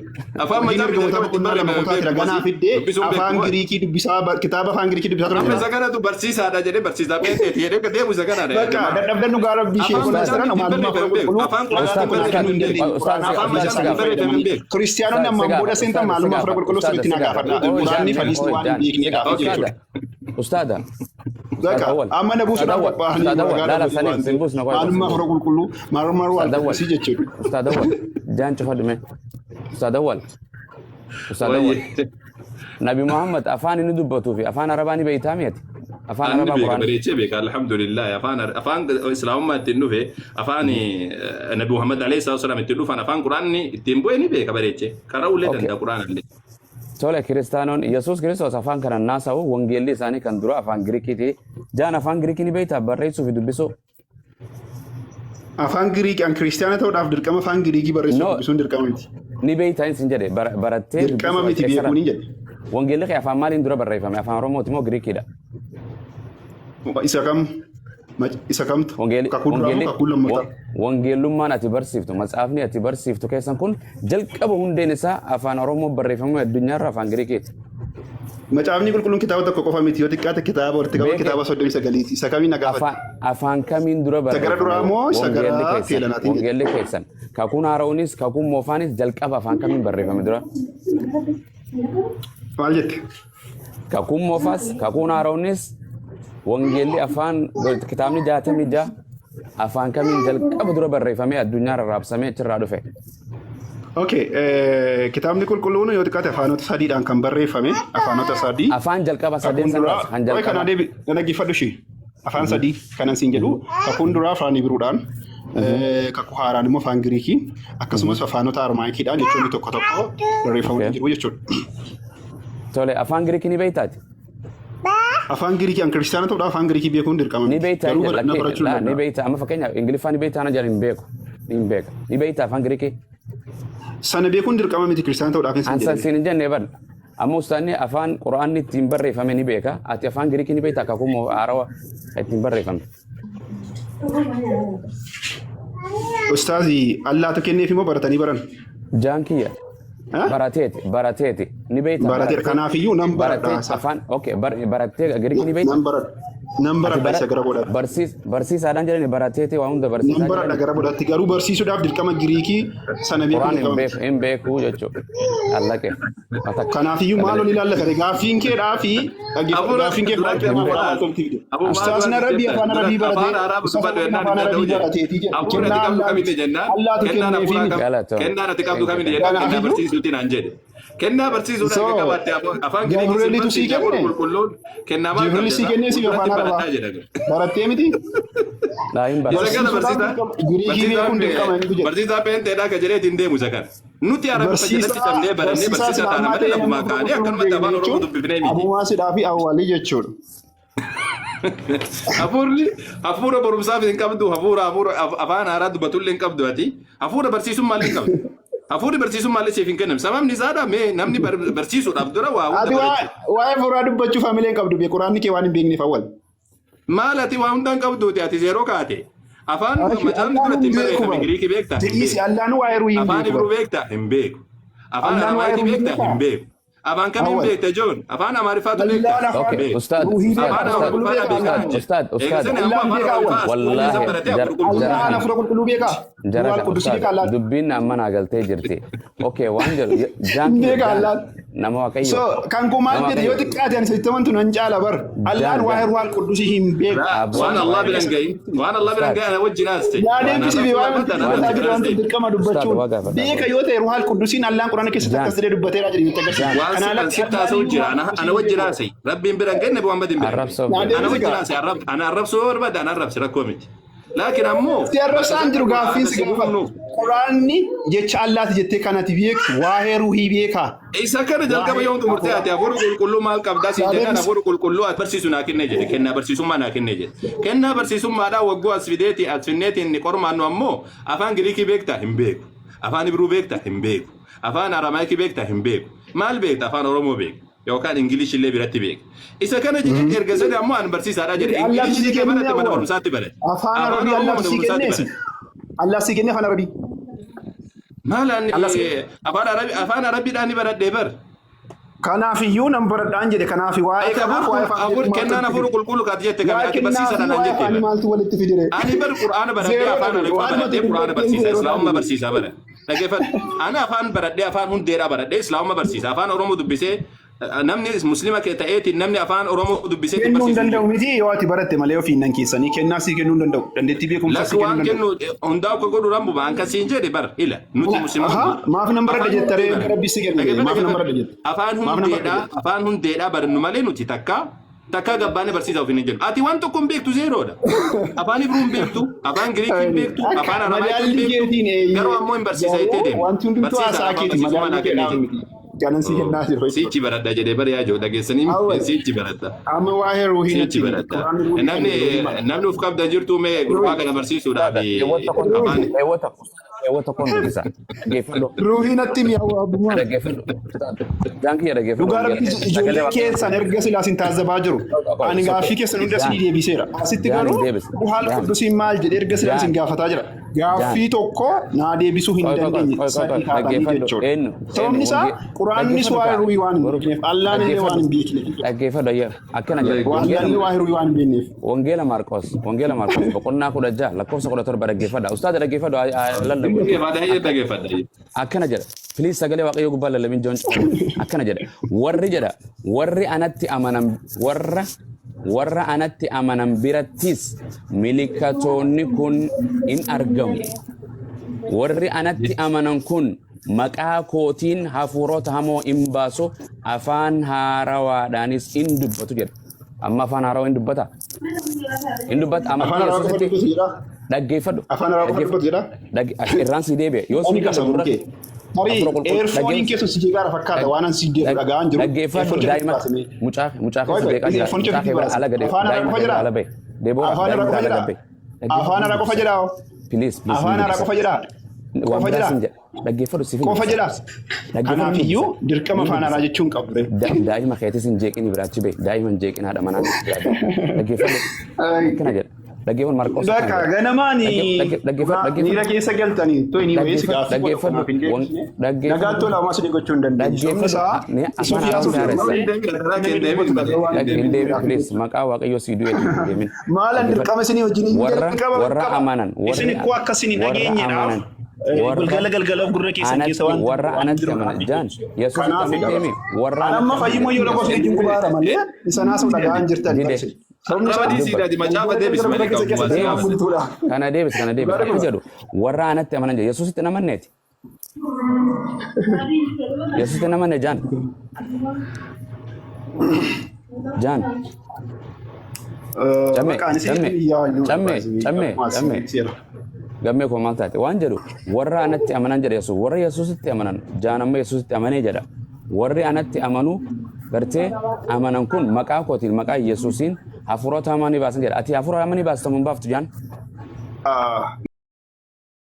Afaan hojiin macaafni ergamoota jalqaba ittiin boqonnaa lama barreeffame kutaati beektu ragaa naa wosii. fiddee Dubbisuun beektu afaan moo? Giriikii dubbisaa kitaaba afaan Giriikii dubbisaa turan Amma jedhaa. isa kanatu barsiisaadha jedhee barsiisaa peenteeti jedhee akka deemu isa kanaadha yaa Bakka jamaa. dadhabdan dhugaa rabbii ishee Afaan kun Ustaad, jiran macaafni ittiin maalummaa barreeffame hafuura beeku. qulqulluu Afaan Quraanaa Ustaad, ittiin quraanaa ustaad, kennuu hin barreeffame dandeenye. beeku. ustaad, Quraanaa Afaan fi ustaad, hadiisa macaafni isaanii ittiin barreeffame fayyadamanii beeku. kiristiyaanonni Ustaad, si ammaan booda gaafa, seentan ustaad, si maalummaa hafuura gaafa, qulqulluu ustaad, sirriitti si naa gaafa. gaafadhaa. Oi, Quraanni Jaan, fi hadiisni oi, waan hin Jaan. beekneedhaaf Ustaada, jechuudha. ustaada. Ustaad Bakka Awwal, amma na Ustaad buusuudhaaf Awwal, qophaa'anii Ustaad Awwal, ragaa laala dhabuuf saniin waan sin ta'eef buusna qoy qoy sin maalummaa hafuura buusna. qulqulluu maalummaa Ustaad Awwal, qulqulluu jechuudha. Ustaad Awwal, Jaan cufadhu mee. Ustaad Awwal, Ustaad Awwal. Wayye. Nabi Muhammad afaan inni dubbatuu fi afaan Arabaa ni beektaa miti? Afaan Anni Arabaa beeka Quraana. bareechee beeka alhamdulillah afaan afaan islaamummaa ittiin dhufe afaan Nabi Muhammad alayhi salaatu wasalaam ittiin dhufan afaan Quraanni ittiin bu'e ni beeka bareechee karaa ullee Okay. danda'a Quraana illee. Tole, kiristaanoon Yesuus Kiristoos afaan kanan naasa'u, wangeelli isaanii kan dura afaan Giriikiiti. Jaan, afaan Giriikii ni beektaa, barreessuu fi dubbisuu? Afaan Giriikii, an kiristaana ta'uudhaaf dirqama afaan Giriikii barreessuu No. dubbisuun dirqama miti. Ni beektaa sin jedhe, barattee Dirqama dubbisuu miti eessarra? beekuun hin jedhe. Wangeelli kee afaan maaliin dura barreeffame? Afaan Oromooti moo Giriikiidha? Isa kam? Isa kamtu? Wangeelli Kakuu duraa moo wangeelli kakuu lammataa? Wangeellummaan ati barsiiftu, matsaafni ati barsiiftu keessan kun jalqaba hundeen isaa afaan Oromoo barreeffamee addunyaarra afaan Giriikiiti. Macaafni qulqulluun kitaaba tokko qofa miti, yoo xiqqaate kitaaba walitti qaba Beeke. Kitaaba 39ti. Isa kamiin na gaafatte? Afaan kamiin dura Isa gara barreeffame duraa moo isa wangeelli gara keessan? teelanaatiin jedhe? Wangeelli keessan kakuun haara'uunis kakuun moofaanis jalqaba afaan kamiin barreeffame dura? Maal jette? Kakuun moofaas kakuun haara'uunis wangeelli afaan kitaabni 66 afaan kamiin jalqaba dura barreeffamee addunyaa raabsamee achirraa dhufe? Okay, kitaabni qulqulluun yoo xiqqaate afaanota sadiidhaan kan barreeffame, afaanota sadii. Afaan jalqaba sadeen Kakuun san duraa kan wayi kanaa jalqaba. deebi na dhaggeeffadhu ishee. Afaan sadii kanan siin jedhu, kakuun duraa afaan Ibiruudhaan, kakuu haaraan immoo afaan Giriikii, akkasumas afaanota Armaayikiidhaan jechoonni tokko tokko barreeffamanii jiru jechuudha. Tole, afaan Giriikii ni beektaati? Afaan Giriikii, an kiristaana ta'uudhaaf afaan Giriikii beekuun dirqama Ni miti. beektaa Garuu hin na lakkee barachuu laa ni danda'a. beektaa. Amma fakkeenyaaf Ingiliffaa ni beektaa na jedhan, hin beeku. Hin beeka. Ni beektaa afaan Giriikii? Sana beekuun dirqama miti kiristaana ta'uudhaaf hin siin An san jedhame. siin hin jenne bar. Amma ustaanni afaan Quraanni ittiin barreeffame ni beeka. Ati afaan Giriikii ni beektaa, kakuu moo haarawaa ittiin barreeffame? Ustaazi, Allaatu kenneef immoo baratanii baran? Jaan kiyya. Ha? Barateeti, barateeti. Ni beektaa Barateera. barattee Kanaafiyyuu nan baradha barattee isa. afaan, okay, barattee Giriikii ni beektaa? Nan baradha. Nan Ati baradha isa gara boodaatti. Barsiisaadhaan jedhani, barateeti waa hunda Nan barsiisaa baradha jedhani. gara boodaatti, garuu barsiisuudhaaf dirqama Giriikii sana beekuun Quraan hin dirqama beeku miti. hin beeku jechuudha. Allaqe. Atakka. Kanaafiyyuu maal ol ilaallata? Gaaffiin keedhaa fi dhaggeeffadhu. Hafuura Gaaffiin kee lakki fudhachuu Abu afaan Maaz. maaltu fide? Abu Maaz Ustaazni waan Arabii jettan afaan dura Arabii afaan baratee Arabaa ustaas dubbadhu Arabiin jennaan afaan hin danda'u Arabii jedhe. barateetii jedhe. Hafuura ati Kennaa qabdu Allaati. kamini jennaan Allaatu kennaan kenneefii hafuuraa miti. kam Galatoon. kennaan ati qabdu Thank you. kamini jennaan kennaa Kanaafiyyuu barsiisuuti naan jedhe. Kennaa barsiisuudhaan so erga qabaatte afaan Giriikii sin Gabrielitu sii barsiise, hafuura kenne? qulqulluun kennaa maal Jibriil qabda sii isaa kennee siif afaan fuulduratti Arabaa? barataa jedha. Barattee miti? Laa, hin Isa baradhe. kana Barsiisuudhaaf barsiisaa dirqama Giriikii beekuun dirqama inni jedhe. barsiisaa peenteedhaa ka jedhee ittiin deemu isa kana. Nuti Arabiffa jalatti Barsiisaa cabnee barannee barsiisaa barsiisaa taana islaamaa malee ta'ee lafumaa namni kaanee qulqulluu hin akkanumatti beekne afaan Oromoo jechuun dubbifnee miti. abumaa fi awwalii jechuudha. Hafuurri hafuura barumsaaf hin qabdu, hafuura afaan haaraa dubbatullee hin qabdu, ati hafuura barsiisummaallee hin qabdu. Hafuurri barsiisummaallee siif hin kennamu. Sababni isaadha mee namni barsiisuudhaaf dura waa hunda Ati barachuu. waa'ee hafuuraa dubbachuuf hamilee hin qabdu, quraanni kee waan hin beekneef awwal. Maal, ati waa hunda hin qabduuti, ati zeeroo kaate. Afaan macaafni Allaan dura hin ittiin beeku barreeffame bara. Giriikii beektaa? Hin Dhiisi, beeku. Allaan waa'ee ruhii hin Afaan beeku Ibruu bara. beektaa? Hin beeku. Afaan Allaan waa'ee Aramaayikii ruhii beektaa? beekaa? Hin beeku. Afaan kamiin Awwal. beekta Joon? Afaan Amaariffaatu beektaa? Allaan afaan Okay, Beeku. ustaad, ruhii ustaad, beekaa? Afaan ustaad, Qulqulluu Amaariffaadha beekaa beekaa Allaan? ustaad, jedhe. ustaad. Eegasani ammoo Allaan afaan beekaa awwal. Oromoffaa as Wallaahi san baratee jara hafuura qulqulluu. jara Allaan kana hafuura qulqulluu beekaa? jara Ruuhal kana qudusii ustaad beekaa Allaan? dubbiin amma naa galtee jirti. Okay, waan jedhu jaan Hin kiyya beekaa jaan Allaan. nama Waaqayyo So kan koo maal nama jedhe, yoo Waaqayyo xiqqaate ani sitti amantu nan caala bar. Allaan jaan waa'ee jaan ruuhal qudusii hin beeku. Abboo Waan Allah waa'ee biran gahin, waan Allah biran ustaad gahin ana wajjin haasa'e. Yaa Waan deebisii fi arrabsuu waa'ee barbaaddan wanti ana dubbataa wajjin jiru wanti haasa'e. dirqama ustaad dubbachuun waa gaafadha beeka abboo yoo ta'e ruuhal qudusiin Allaan quraana keessatti jaan akkas jedhee dubbateera jedhee nutti agarsiisa. jaan Waan Kanaa si alatti sitti Allaan haasa'u jira ruuhal ana qudusii ana hin wajjin beeku. haasa'e. Rabbiin biran gahin, Nabi Muhammad hin biran gahin. Arrabsoof Naa deema. Ana deebisi wajjin gaa. haasa'e, ana arrabsuu yoo barbaadde ana arrabsi, rakkoo miti. Laakiin ammoo Si bakka arrabsaan jiru sanatti gaaffiin akka si si gaafadha. buufnu Quraanni jecha Allaati jettee kanati beektu waa'ee ruhii beekaa? Isa kana jalqaba Waa'ee yoo xumurtee hafuuraa. ati hafuura qulqulluu maal qabdaa siin Naa jennaan deebisi. hafuura qulqulluu ati barsiisu naa kennee jedhe, kennaa barsiisummaa naa kennee jedhe. Kennaa barsiisummaadhaa wagguu as fideeti as finneetiin ni qormaannu ammoo afaan Giriikii beektaa? Hin beeku. Afaan Ibruu beektaa? Hin beeku. Afaan Aramaayikii beektaa? Hin beeku. Maal beekta? Afaan Oromoo beeka. Yookaan Ingilish illee biratti beeka. Isa kana jedhee erga sani ammoo an barsiisaadhaa jedhe. Allaatu Ingilishii sii kee kenne baratte mana awwal. barumsaatti baratte. Afaan Afaan Arabii Oromoo Allaatu mana sii barumsaatti kenneesi. baratte. Allah sii kenne afaan Arabii. Maal ani Allah sii afaan Arabiidhaan ni baradhee bar. Kanaafiyyuu nan baradhaan jedhe, kanaaf waa'ee Ati kanaaf waa'ee afaan afur maaltu kennaan walitti hafuura fide? qulqulluu kaati jette kami Waa'ee ati kennaa fi barsiisaadha naan waa'ee jettee afaanii bar. maaltu walitti fidire? Ani bar Qur'aana baradhee Zeeroo afaan dhabe Arabiffaa waan baradhee mati Qur'aana dubbatteen barsiisa, zeeroo Islaamummaa dhabe. barsiisaa bara. Dhaggeeffadhu. Ani afaan baradhee afaan hundeedhaa baradhee Islaamummaa barsiisa. Afaan Oromoo dubbisee namni Muslima kee ta'eetiin namni afaan Oromoo dubbisee Kennuu hin barsiisu hin danda'u jiru. miti, yoo ati baratte malee ofiin nan keessanii kennaa sii kennuu hin danda'u. Dandeettii beekumsaa Lakki sii kennuu waan hin danda'u. kennu hundaa akka godhu rambu waan akkasiin jedhe bar ila nuti Aha, musliimoonni maaf nan baradha afaan jette hundee ree bara. rabbi si kenne Dhaggeeffadhu, maaf nan dhaggeeffadhu. baradha jette? Afaan Maaf nan baradha hundeedhaa jette? afaan hundeedhaa barannu malee nuti takka takka gabbaanee barsiisaa ofiin hin jennu. Ati waan tokko hin beektu, zeeroodha. Afaan Ibruu hin beektu, afaan Giriikii hin beektu, Akka afaan Aramaayikii hin madaalli beektu. keetiin Garuu eeyyee ammoo hin barsiisa jettee garuu deemta. wanti hundumtuu Barsiisaadha haasaa afaan keeti barsiisummaa madaalli naa kennee keedhaan jedhe. miti. Kanan si kennaa jiru jechuudha. Sichi baradha jedhee bari yaa jiru dhageessanii Awwal. sichi baradha. Amma waa'ee ruuhii Sichi natti himi. baradha. Quraanni ruuhii kan Namni jedhu ruuhii maali? namni uf qabda jirtu mee gurbaa kana barsiisuudhaaf Keewwata kun afaan keewwata keewwata kun dubbisa. Dhaggeeffadhu. Ruuhii natti himi yaa abbummaa. Dhaggeeffadhu. Jaan kiyya dhaggeeffadhu. Dhugaa rabbi Sagalee ijoollee Waaqayyoo. keessan erga silaa sin taazabaa jiru. Ani gaaffii keessan hunda Jaan isinii deebiseera. Asitti Jaan hin garuu deebisne. Ruuhaal Jaan Quddusiin maal jedhee erga silaa sin Jaan gaafataa jira. Jaan Gaaffii tokko naa deebisuu hin Qoy qoy qoy dandeenye qoy qoy sadii qoy taatanii dhaggeeffadhu jechuudha. eenyu eenyu Sababni isaa wongee quraannis dhaggeeffadhu waa'ee kaa ruuhii waan hin boru beekneef, Allaan illee waan dhaggeeffadhu hin beekneef. dhaggeeffadhu ayya akkana jedha Waan wangeela namni waa'ee ruuhii waan hin beekneef. wangeela Maarqos wangeela Maarqos boqonnaa 16 lakkoofsa 17 dhaggeeffadha ustaada dhaggeeffadhu lallabu dhaggeeffadha dhaggeeffadha. Akkana jedha, please, sagalee Waaqayyoo gubbaa lallabin joon akkana jedha, warri jedha warri anatti amanan warra anatti amanan birattis milikatoonni kun in argamu. Warri anatti amanan kun maqaa kootiin hafuurota hamoo in baasu, afaan haarawaadhaanis in dubbatu jedha. Amma afaan haarawaa in dubbata, in dubbata Afaan amantii haaraa qofa Yesuusitti dubbatu jedha. Dhaggeeffadhu. Afaan haaraa qofa dubbatu jedha. Irraan si deebi'e yoo si Oni galle qasa gurra kee. Tarii hafuura qulqulluu earphoneiin keessan si jeeqaara fakkaata waan an si jedhu dhaga'aan jiru. Dhaggeeffadhu. Earphone Daa'ima baasime. mucaa Qoy keessa qoy jeeqaa jira. earphone Mucaa kee bira baase. ala gade Afaan haaraa daa'ima qofa kee bira jedha. ala bahe Deeboora Afaan haaraa daa'ima qofa bira ala jedha. gabbe. Afaan haaraa qofa jedha. Please, please. Afaan haaraa qofa jedha. Waan Qofa biraa jedha. sin jedha, dhaggeeffadhu, siif hin Qofa dubbisa. jedha. Dhaggeeffadhu, hin Kanaafiyyuu dubbisa. dirqama Hin afaan haaraa dubbisa. jechuun qabdu. Daa'ima keetis hin jeeqini biraachi bahe daa'ima hin jeeqin haadha manaa biraa bahe dhaggeeffadhu akkana jedha, dhaggeeffadhu, Maarqos akkana Bakka jedha. ganamaani Dhaggeeffadhu. miira Dhaggeeffadhu. keessa galtanii too inni wayiis Dhaggeeffadhu. gaaffii godhu Dhaggeeffadhu. kanaaf hin deebisne. Dhaggeeffadhu. Nagaatti olaamaa isin gochuu hin dandeenye. Sababni Dhaggeeffadhu. isaa Ni isa afaan ofii haaraa haasofne haaressa. malee namni dubbatu dhaga'uu waan hin Hin deemin dandeenyeef. please, maqaa Waaqayyoo sii du'eetu hin deemin. Maalan Dhaggeeffadhu. dirqama isinii wajjin hin Warra dirqama warra qaba. amanan Isin warri ikkoo akka isin hin warra dhageenyeedhaaf amanan warra galgala galgalaaf gurra keessan keessa anatti waan warra waan anatti jiru amanan jaan Yesuusitti Kanaaf amanteemi warra An amma anatti fayyummaa yoo amanan lakkoofsa wajjin qubaara malee isa naasuu dhaga'aan jirtan Dide. barse. Sababni isaa Ramadii siidhaati macaafa deebis galgala malee gurra qabu. keessa Deebis. bultuudha. Kana deebis, kana deebis. Akka jedhu warra anatti amanan jedhu Yesuusitti hin amanneeti. Yesuusitti hin amanne jaan. Jaan. Cammee, Maqaan isin cammee, yaa inni cammee, cammee, cammee. Gammee koo maal taate? Waan jedhu warra anatti amanan jedha Yesuus. Warra Yesuusitti amanan jaan amma Yesuusitti amanee jedha. Warri anatti amanu gartee amanan kun maqaa kootiin maqaa Yesuusiin hafuurota hamaa ni baasan jedha. Ati hafuura hamaa ni baasta moo hin baaftu jaan?